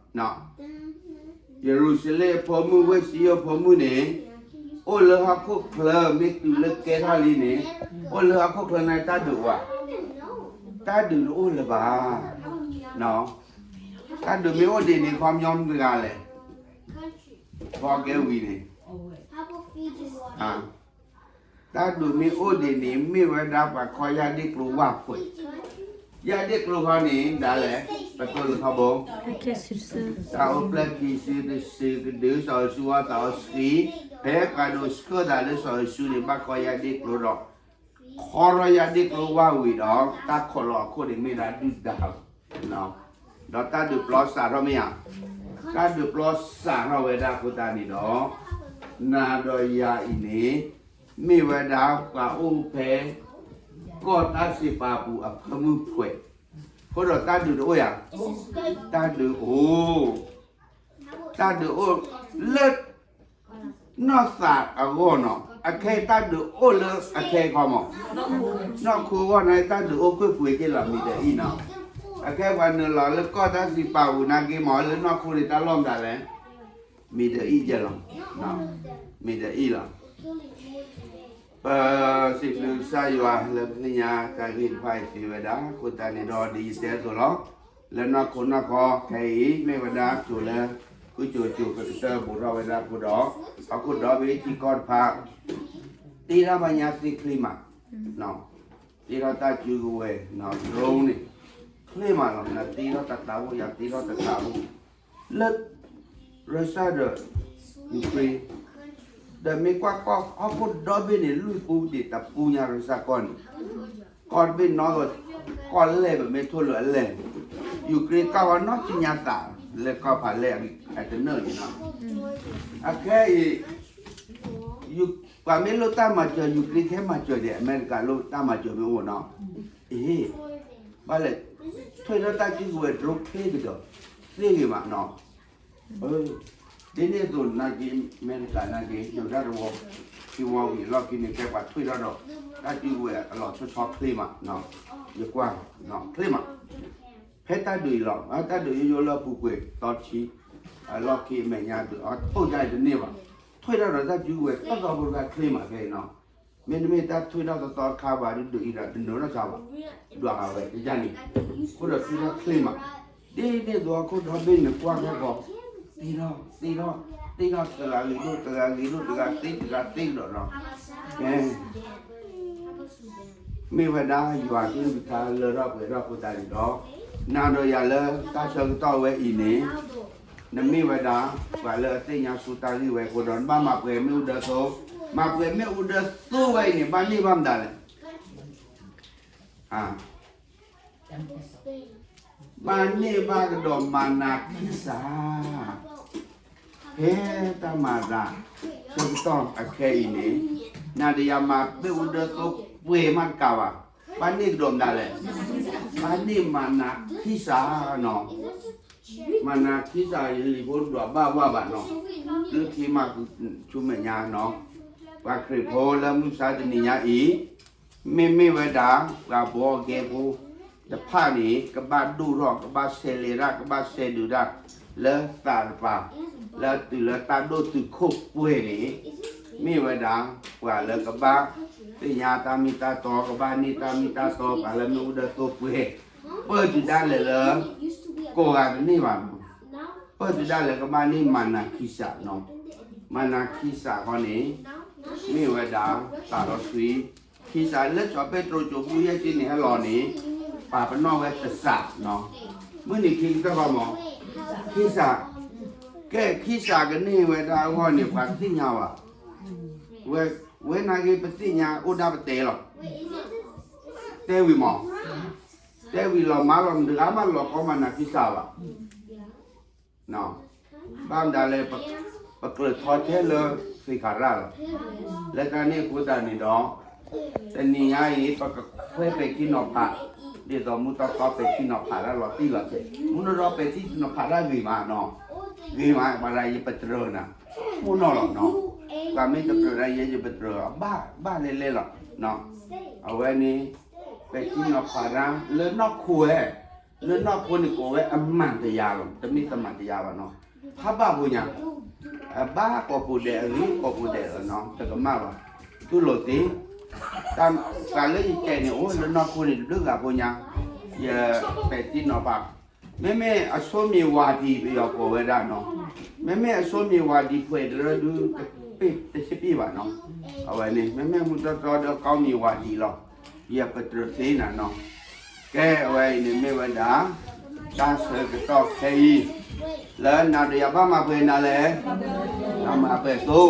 ယရူၤၡလ့ၣ်အဖိမုၣ် ဝ့ၢ်စံယိၣ်အဖိမုၣ်န့ၣ်, အိၣ်လၢဟီၣ်ခိၣ်ချၢ မ့ၢ်တုၤလၢကဲထီၣ်လံန့ၣ်, အိၣ်လၢဟီၣ်ခိၣ်ချၢန့ၣ် တၢ်ဒုးအိၣ်ဧါ, တၢ်ဒုးတအိၣ်လၢၤဘၣ်, တၢ်ဒုးမ့ၢ်အိၣ်ဒံးန့ၣ် ခီပညီမတၤတဂၤလဲၣ်, ဘီကဲဝံၤန့ၣ် တၢ်ဒုးမ့ၢ်အိၣ်ဒံးန့ၣ် မ့ၢ်ဝဲဒၣ်ပှၤခီယၢ်ဒ့ၣ်ကျိဝၢ်ဖှဲး, ယၢ်ဒ့ၣ်ကျိခီန့ၣ် ဒ်လဲၣ်, ပတိၢ်လၢခီဘိ, တၢ်အိၣ်ဖျဲၣ်ခံစုတစုကဒု စီၤယိၤၡူအီၣ်သးအီဆှံ, ဖဲပှၤဒိးဆှၢသးလၢစီၤယိၤၡူန့ၣ် ဘၣ်ခီယၢ်ဒ့ၣ်ကျိဒီး ခီထီၣ်ယၢ်ဒ့ၣ်ကျိဝၢ်ဝံၤဒီး တၢ်ခိးလီၤအခိၣ်န့ၣ်မ့ၢ်ဒၣ်ဒုၣ်ဒါလီၤ, ဒီးတၢ်ဒုးပျီစးထီၣ်မ့ၢ်ဧါ, တၢ်ဒုးပျီစးထီၣ်ဝဲဒၣ်အဃိသတးန့ၣ်ဒီး နၤဒီးယၤအံၤန့ၣ် မ့ၢ်ဝဲဒၣ်ပှၤအိၣ်ဖဲ ကီၢ်တၢ်စံးပာ်ပူၤအဖၢမုၢ်ဖှဲး, အဃိဒီးတၢ်ဒုးတအိၣ်ဧါ, တၢ်ဒုးအိၣ်, တၢ်ဒုးအိၣ်လၢ နီၢ်သးအဂီၢ်နီၤ, အခဲအံၤတၢ်ဒုးအိၣ်လၢအခဲအံၤခီမး, နီၢ်ခိအဂီၢ်န့ၣ် တၢ်ဒုးအိၣ်ကွ့ၢ်ပှ့ၤက့ၤလီၤ Middle East နီၤ, အခဲပှၤနုာ်လီၤလၢကီၢ်တၢ်စံးပာ်ပူၤနာ်က့မး လၢနီၢ်ခိန့ၣ် တၢ်လီၢ်မတၤလဲၣ်, Middle East ကဲလီၤ, Middle East လီၤ. ပစံးဘျုးကစၢ်ယွၤလၢပသ့ၣ်ညါတၢ်ဂ့ၢ်တဖၣ်အံၤသ့ဝဲဒၣ် အဃိသတးန့ၣ်ဒီး ဒ်ယတဲအသိးလီၤ. လၢနီၢ်ခိနီၢ်ခီခဲအံၤ မ့ၢ်ဝဲဒၣ်ကျိၤလၢ ဃုကၠိၤကၠိၤကကတၢၢ်ဘူးထီၣ်ဝဲဒၣ်အဃိဒီး ဟီၣ်ခိၣ်ဒီဘ့ၣ်ထံကီၢ်တဖၣ် တ့ထီၣ်ဘၣ်ညါသ့ချ့မး, တ့ထီၣ်တၢ်စုကဝဲၤ drone န့ၣ် ချ့မးလီၤ. နတ့ထီၣ်တၢ်သးအိၣ် ယၤတ့ထီၣ်တၢ်သးအိၣ် လၢ Russia ဒီး Ukraine ဒီးမ့ၢ်ကွၢ်ကီၢ်ဟီၣ်ခိၣ်ဒီဘ့ၣ်န့ၣ် လွံၢ်ပူၤဒံးတပူၤညါ Russia ကီၢ်န့ၣ်, ကီၢ်တဘ့ၣ်နီၢ်ကီၢ်လဲၢ် ပမ့ၢ်ထိၣ်လၢအလဲၢ်, Ukraine ကီၢ်ဝဲနီၢ်ကံညါသး လၢကီၢ်ဖးလဲၢ်အတနၢၣ်န့ၣ်လီၤ. အခဲအံၤ ပှၤမ့ၢ်လိၣ်တၢ်မၤစၢၤ Ukraine ကဟဲမၤစၢၤဒံး အမဲရကၤလိၣ်တၢ်မၤစၢၤမ့ၢ်အိၣ်နီၤ, အ့ ဘၣ်လဲၣ်, ထွဲထီၣ်တၢ်စုကဝဲၤ drone ချ့ကဒီး သ့ဂ့ၤမးနီၤ. ဒ်န့ၣ်အသိးနာ်က့ အမဲရကၤနာ်က့ ယိၤဒၣ်တဝီ ခံဝီဝံၤအလီၢ်ခံန့ၣ် ကဲပှၤထွဲထီၣ်ဒီး တၢ်စုကဝဲၤအလီၤဆီဆီချ့မး, ယကွၢ် ချ့မး. ဖဲတၢ်ဒုးအံၤလီၤ, တၢ်ဒုးယိယိလၢအပူၤကွံာ်သီတဆံ, အလီၢ်ခံအမဲာ်ညါဒုး အထိၣ်ယါအံၤတန့ၢ်ဘၣ်, ထွဲတၢ်ဒီးတၢ်စုကဝဲၤ တၢ်သီဖိတဂၤချ့မးဖဲအံၤနီၤ, မ့တမ့ၢ်တၢ်ထွဲတၢ်သီသီတခါဘၣ်ဒုးဒုးအံၤဒီး တနၢၤထီၣ်စၢၤဘၣ်, ဒွးဃာ်ဝဲကယၢ်န့ၣ်, အဃိဒီးထွဲတၢ်ချ့မး, ဒ်န့ၣ်အသိးအခိၣ်ဒီဘ့ၣ်န့ၣ်ကွၢ်ခဲကီး, သ့ထီၣ်သ့ထီၣ်သ့ထီၣ် တဂၤဂ့ၤဒိၣ်တဂၤဂ့ၤဒိၣ် တဂၤသ့တဂၤသ့ကဒီးနီၤ, ကဲ မ့ၢ်ဝဲဒၣ်ယွၤကလုၢ်ကထါလၢထီၣ်ပှဲၤထီၣ်အဃိသတးန့ၣ်ဒီး, နၤဒီးယၤလၢတၢ်ဆၢကတီၢ်ဝဲအံၤန့ၣ်, နမ့ၢ်ဝဲဒၣ် ပှၤလၢအသ့ၣ်ညါဆူတၢ်ဂ့ၢ်ဝဲအဃိဒီး နဘၣ်မၤပှဲၤမ့ၣ်အူဒၢသိ, မၤပှဲၤမ့ၣ်အူဒၢသိဝဲအံၤန့ၣ် ဘၣ်န့ၢ်ဘၣ်မတၤလဲၣ် ဘၣ်န့ၢ်ဘၣ်ကဒီးမၤနၤခံစး, ဖဲတၢ်မၤသးဆၢကတီၢ်အခဲအံၤန့ၣ်, နၤဒီးယၤမၤမ့ၣ်အူဒၢသိပှဲၤမးတကးဘၣ်, ဘၣ်န့ၢ်ကဒီးမတၤလဲၣ်, ဘၣ်န့ၢ်မၤနၤခံစးနီၤ, မၤနၤခံစး ယလံၤဖိဒွးဘၣ်ဝဲဘၣ်နီၤ, လၢခံမးဆူမဲာ်ညါနီၤ, ပှၤခရံာ်ဖိလၢမုၢ်ဆါတနံၤညါအံၤ မ့မ့ၢ်ဝဲဒၣ် ပှၤဘှီကဲဖိတဖၣ်န့ၣ် ကဘၣ်ဒိၣ်ထီၣ် ကဘၣ်ဆဲးလဲၤတၢ် ကဘၣ်ဆဲးဒုးတၢ် လၢသးတပၤ လၢတုၤလၢတၢ်ဒိၣ်တုာ်ခိၣ်ပှဲၤန့ၣ် မ့ၢ်ဝဲဒၣ် ပှၤလၢကဘၣ်သ့ၣ်ညါတၢ်မ့ၢ်တၢ်တီ ကဘၣ်န့ၢ်တၢ်မ့ၢ်တၢ်တီ ပှၤလၢမ့ၣ်အူဒၢသိပှဲၤ ပၢၢ်တုၤဒၣ်လဲာ်လၢ ကိးဂၤတန့ၢ်ဘၣ်နီၤ, ပၢၢ်တုၤဒၣ်လဲာ်ကဘၣ်န့ၢ်မၤနၤခံစးနီၤ, မၤနၤခံစးဃီန့ၣ် မ့ၢ်ဝဲဒၣ် သးဒီးသွံ ခံစးလၢစီၤပ့းတရူးကၠိပူယဲၢ်ဆံန့ၣ်ဟဲလီၤန့ၣ် ပာ်ပနီၣ်ဝဲတစးနီၤ, မုၢ်နံၤခံကတၢၢ်ဃီမး ခံစး, ကဲ ခံစးကန့ၢ်ဝဲဒၣ်အဂီၢ်န့ၣ် ပှၤတသ့ၣ်ညါဘၣ်, ဝဲ ဝဲနာ်က့ပသ့ၣ်ညါအိၣ်ဒၣ်ပတဲလီၤ, တဲဝံၤမး, တဲဝံၤလီၤမးလီၤမတဂၤမးလီၤကီမၤနၤခံစးဘၣ် ဘၣ်မတၤလဲၣ်, ပကြၢးထီထဲလၢသ့ၣ်ခါရၣ်လီၤ. လၢတၢ်န့ၣ်အဃိသတးန့ၣ်ဒီး တနံၤညါအံၤ ပကခွဲပဲာ်ထံနီၤဖး ဒ်သိးမူထီၣ်ထီပဲာ်ထံနီၤဖးတၢ်လီၤတံၢ်လီၤဆဲး, မူထီၣ်ထီပဲာ်ထံနီၤဖးတၢ်ဂ့ၤမးနီၤ, ဂ့ၤမး ပှၤဒၣ်ယပတြၢၤနၤ, မိၢ်နီၢ်လီၤနီၤ, ပှၤမ့ၢ်တကြၢးဒၣ်ယဲယပတြၢၤ ဘၣ်ဘၣ်လဲၣ်လဲၣ်လီၤ. အဝဲန့ၣ် ပဲာ်ထံနီၤဖးတၢ်လၢနီၢ်ခိဝဲ လၢနီၢ်ခိန့ၣ်ကိးဝဲအမၤတယၤလီၤ, တမ့ၢ်တမၤတယၤဘၣ်နီၤ, ဟးဘၣ်ဖိညါ, အဘၣ်ကိးပူၤဒဲး အဂ့ၤကိးပူၤဒဲးလီၤနီၤ, တကမၣ်ဘၣ်, တူၢ်လိာ်သ့, တၢ်လၢယတဲန့ၣ် အိၣ်လၢနီၢ်ခိန့ၣ်တဘျုးဂၤဖိညါ, ယပဲာ်ထံနီၤဖး, မ့မ့ၢ်အဆိမ့ၢ်ဝၤဒံး ပယီၤကိးဝဲဒၣ်နီၤ, မ့မ့ၢ်အဆိမ့ၢ်ဝၤဒံး ဖှဲးတရၢဒုး တပ့ၢ်တစပ့ၢ်ဘၣ်နီၤ, အဝဲန့ၣ် မ့မ့ၢ်မူထီၣ်ထီဒီးကီမ့ၢ်ဝၤဒံးလီၤ. ယပတြၢၤသ့နၤနီၤ, ကဲအဝဲအံၤန့ၣ်မ့ၢ်ဝဲဒၣ် တၢ်ဆၢကတီၢ်ခဲအံၤ, လၢနၤဒီးယၤဘၣ်မၤပှဲၤနၤလဲၣ်, ဘၣ်မၤပှဲၤသိ,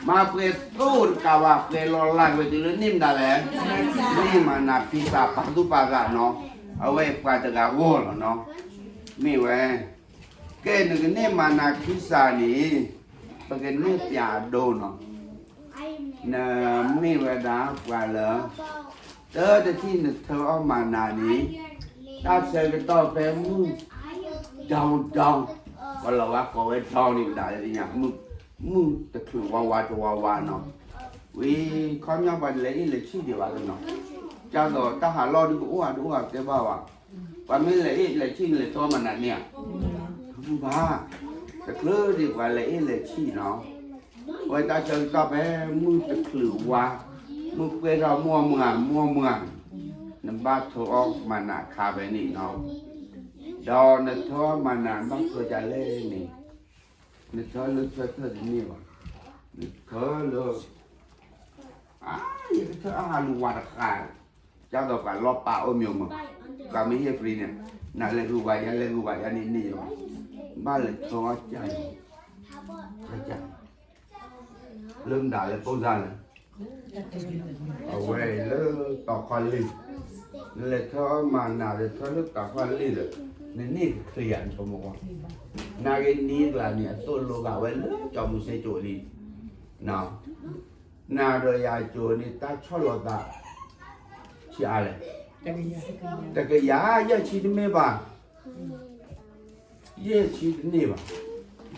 မၤပှဲၤသိတကးဘၣ် ပှဲၤလီၤလၢ်ဝဲတုၤလၢန့ၢ်မတၤလဲၣ်, န့ၢ်မၤနၤခံစး ပာ်သူၣ်ပာ်သးနီၤ, အဝဲပှၤတဂၤဂီၢ်လီၤနီၤ, မ့ၢ်ဝဲ ကဲ နကန့ၢ်မၤနၤခံစးန့ၣ် ပကန့ၢ်ပၠးအဒိနီၤ, နမ့ၢ်ဝဲဒၣ်ပှၤလၢ တၢ်တထံၣ်နထၢအီၣ်မၤနၤန့ၣ် တၢ်ဆၢကတီၢ်ဖဲမုၢ် down down, ပလီၤဝါကိးဝဲ down န့ၣ် ပဒၣ်လၢညါ မုၢ်တချုးဝါဝါတဝါဝါနီၤ, ဝံၤခီပညီပှၤလဲၤအ့ၣ်လဲၤဆံၣ်ဒံးဘၣ်နီၤ, ကၢ်သိးတၢ်ဟးလီၢ်ဒုးကအိၣ်ဧါတအိၣ်ဧါတဲဘၣ်ဘၣ်, ပှၤမ့ၢ်လဲၤအ့ၣ်လဲၤဆံၣ်န့ၣ် လဲၤထၢမၤနၤန့ၣ်ဧါ, မုၢ်ဘၣ်, တချုးဒံးပှၤလဲၤအ့ၣ်လဲၤဆံၣ်နီၤ, အဝဲတၢ်ဆၢကတီၢ်ဖဲမုၢ်တချုးဝါ, မုၢ်ပှဲၤထီၣ်မုၢ်အမုၢ်ဧါ မုၢ်အမုၢ်ဧါ, နဘၣ်ထၢအီၣ်မၤနၤအခါဖဲန့ၣ်နီၤ, ဒီးနထၢအီၣ်မၤနၤ နဘၣ်ထၢဒ်လဲၣ်န့ၣ်, နထၢလၢဆၢထၢၣ်တန့ၢ်ဘၣ်, နထၢလၢ အါ ယကထၢအါလူၤဝၤတဃၣ်, ကၢ်သိးပှၤလီၢ်ပာ်အိၣ်မ့ၢ်မး, ပှၤမ့ၢ်ဟ့ၣ် free န့ၣ်, နလဲၤဂုာ်ဝၤယၤ လဲၤဂုာ်ဝၤယၤန့ၣ်န့ၣ်လီၤ, ဘၣ်လဲၤထၢအီၣ်ကၢ်န့ၣ်, လၢမတၤလဲၣ် ပိၢ်စၢ်လဲၣ်, အဝဲအံၤလၢတီၤခီလ့ၣ်, နလဲၤထၢအီၣ်မၤနၤဒီးထၢလၢတီၤခီလ့ၣ်ဒီး, နန့ၢ်တချုးယၤန့ၣ် ဆိကမိၣ်ကွၢ်, နာ်က့နံၤတဂၤန့ၣ် အသိၣ်လိဂၤဝဲလၢကၠီမူၤစ့ကၠိလံ, နၤဒီးယၤကၠိန့ၣ် တၢ်ဆီၣ်လီၤသး ဆံးအါလဲၣ်, တကယၤ ယဲၢ်ဆံတမ့ၢ်ဘၣ်, ယဲၢ်ဆံတန့ၢ်ဘၣ်,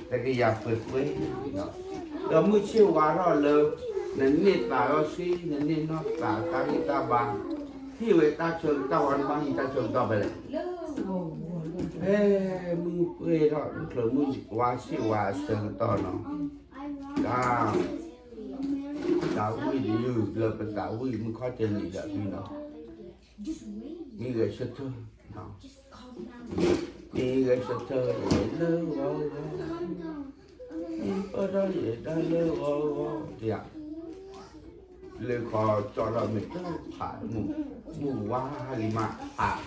တကယၤပှဲၤပှဲၤ, ဒီးမုၢ်ဆ့ၣ်ဝါထီၣ်လၢ နန့ၢ်သးလီဆှံ နန့ၢ်နီၢ်သးတၢ်ဂံၢ်တၢ်ဘါ, ဟ့ၣ်ဝဲတၢ်ဆၢကတီၢ်ဝဲ နဘၣ်ဟံးတၢ်ဆၢကတီၢ်ဖဲလဲၣ်, ဖဲမုၢ်ပှဲၤထီၣ် မုၢ်ချၢမုၢ်ဝါဆ့ၣ်ဝါအဆၢကတီၢ်နီၤ, တၢ် သးဝံၣ်တယုၢ်လၢပသးဝံၣ် မုၢ်ခီၣ်ထံးနံၤဒီးဒုနီၤ, မ့ၢ်ဂဲၤဆၢထၢၣ်, မ့ၢ်ဂဲၤဆၢထၢၣ်လၢဂီၤဂီၤ, မ့ၢ်ပၢၢ်ထီၣ်ယဲဒၣ်လၢဂီၤဂီၤ, တယၤ လၢခီကၠီဒီးမ့ၢ်တဖးမုၢ်, မုၢ်ဝါလံမးဖး,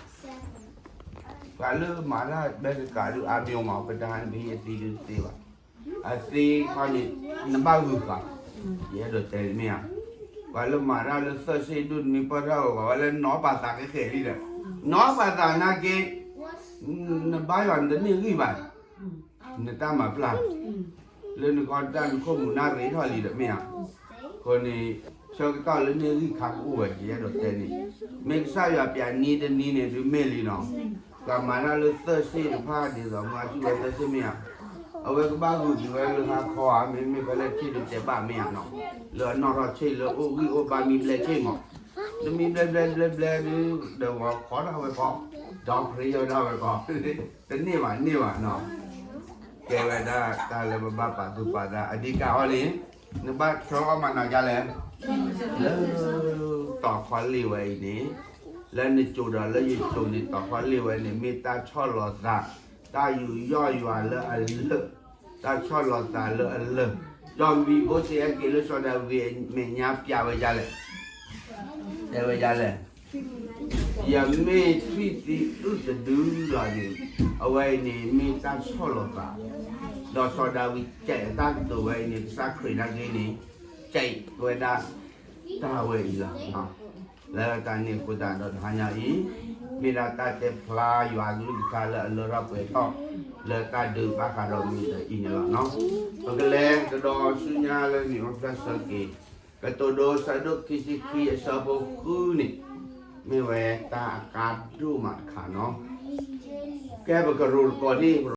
ပှၤလၢမၤတၢ်ဘဲတကးဒုးအါမံၤမး ပတဟါန့ၣ် ပဟ့ၣ်အသံဒုးတသ့ဘၣ်, အသ့ခီန့ၣ် နဘၣ်ဂုာ်ဃာ်, ယအဲၣ်ဒိးတဲမ့ၢ်ဧါ, ပှၤလၢမၤတၢ်လၢသၢၣ်စ့ၣ်ဒိၣ်နမ့ၢ်ပၢၢ်ထီၣ်ဂီၤဂီၤ ဝဲလၢနီၢ်ပာ်သးကဲဃဲၤလံဒီး, နီၢ်ပာ်သးနာ်က့ နဘါယွၤနတန့ၢ်ဂံၢ်ဘၣ်, နတၢ်မၤပျၢ်, လၢနကီၢ်တၢ်နခိၣ်မူၤနၢ်ရ့ထီၣ်လံဒီးမ့ၢ်ဧါ, အဃိန့ၣ် ဆၢကတီၢ်လၢန့ၢ်ဂံၢ်ခါကအိၣ်ဝဲ ယအဲၣ်ဒိးတဲန့ၣ်, မ့ၢ်ကစၢ်ယွၤပျးနံၤတနံၤန့ၣ် ဒုးမ့ၢ်လံနီၤ, ပှၤမၤတၢ်လၢသၢၣ်စ့ၣ်တဖၣ်ဒ်သိးမၤဆူၣ်ဝဲသၢၣ်စ့ၣ်မ့ၢ်ဧါ, အဝဲကဘၣ်ဂုာ်က့ၤဝဲလၢဟါခီဧါ, မ့မ့ၢ်ဖဲလဲၣ်ထံၣ်ဒုးတဲဘၣ်မ့ၢ်ဧါနီၤ, လၢအနီၣ်ထီၣ်ဆ့ၣ်လၢအိၣ်ဂံၢ်အိၣ်ဘါမံဘျဲၣ်ဆ့ၣ်မး, တမံဘျဲၣ်ဘျဲၣ်ဘျဲၣ်ဘျဲၣ်ဒုး ဒီးဝဲခီဒၣ်ဝဲခီ, ဒီးခရံာ်ယီၢ်ဒၣ်ဝဲခီ, တန့ၢ်ဘၣ်န့ၢ်ဘၣ်နီၤ, ကဲဝဲဒၣ်တၢ်လၢပဘၣ်ပာ်သူၣ်ပာ်သး အဓိကဟီန့ၣ်, နဘၣ်ထၢအီၣ်မၤနီၤဒ်လဲၣ်, လၢ တီၤခီလ့ၣ်ဝဲအံၤန့ၣ်, လၢနစိၤဒီးလၢယစိၤန့ၣ် တီၤခီလ့ၣ်ဝဲန့ၣ် မ့ၢ်တၢ်ဆီၣ်လီၤသး, တၢ်ယူးယီၣ်ယွၤလၢအလၢာ်, တၢ်ဆီၣ်လီၤသးလၢအလၢာ်, ဒီးမံၤဘိၣ်စ့ၣ်အဲၣ်က့ၤလၢစီၤဒၤဝံးအမဲာ်ညါပျးဝဲဒ်လဲၣ်, တဲဝဲဒ်လဲၣ် ယမ့ၢ်ထွံၣ်သံအုၣ်တဒုလီၤန့ၣ်, အဝဲအံၤန့ၣ်မ့ၢ်တၢ်ဆီၣ်လီၤသး, ဒီးစီၤဒၤဝံးစဲးအတၢ်ကတိၤဝဲအံၤန့ၣ် ကစၢ်ခရံာ်နာ်က့န့ၣ်, စဲးဝဲဒၣ်တၢ်ဝဲအံၤလီၤ. လၢတၢ်န့ၣ်အဃိသတးဒီးတဟါညါအံၤ, မ့ၢ်ဒၣ်တၢ်တဲဖျါယွၤအကလုၢ်ကထါလၢအလၢထီၣ်ပှဲၤထီၣ်, လၢတၢ်ဒုးဘၣ်ဃးဒီးမုၢ်နံၤအံၤန့ၣ်လီၤ. ပကလဲၤကဒီးဆူညါလၢမုၢ်အီၣ်ဖျၢၣ်ဆၢက့ၤ, ကတိၤဒိဆၢဒိၣ်ခံဆံခံအဆၢဖိဃုန့ၣ်, မ့ၢ်ဝဲတၢ်အကါဒိၣ်မးတခါနီၤ, ကဲပကရိးသကိးဒံး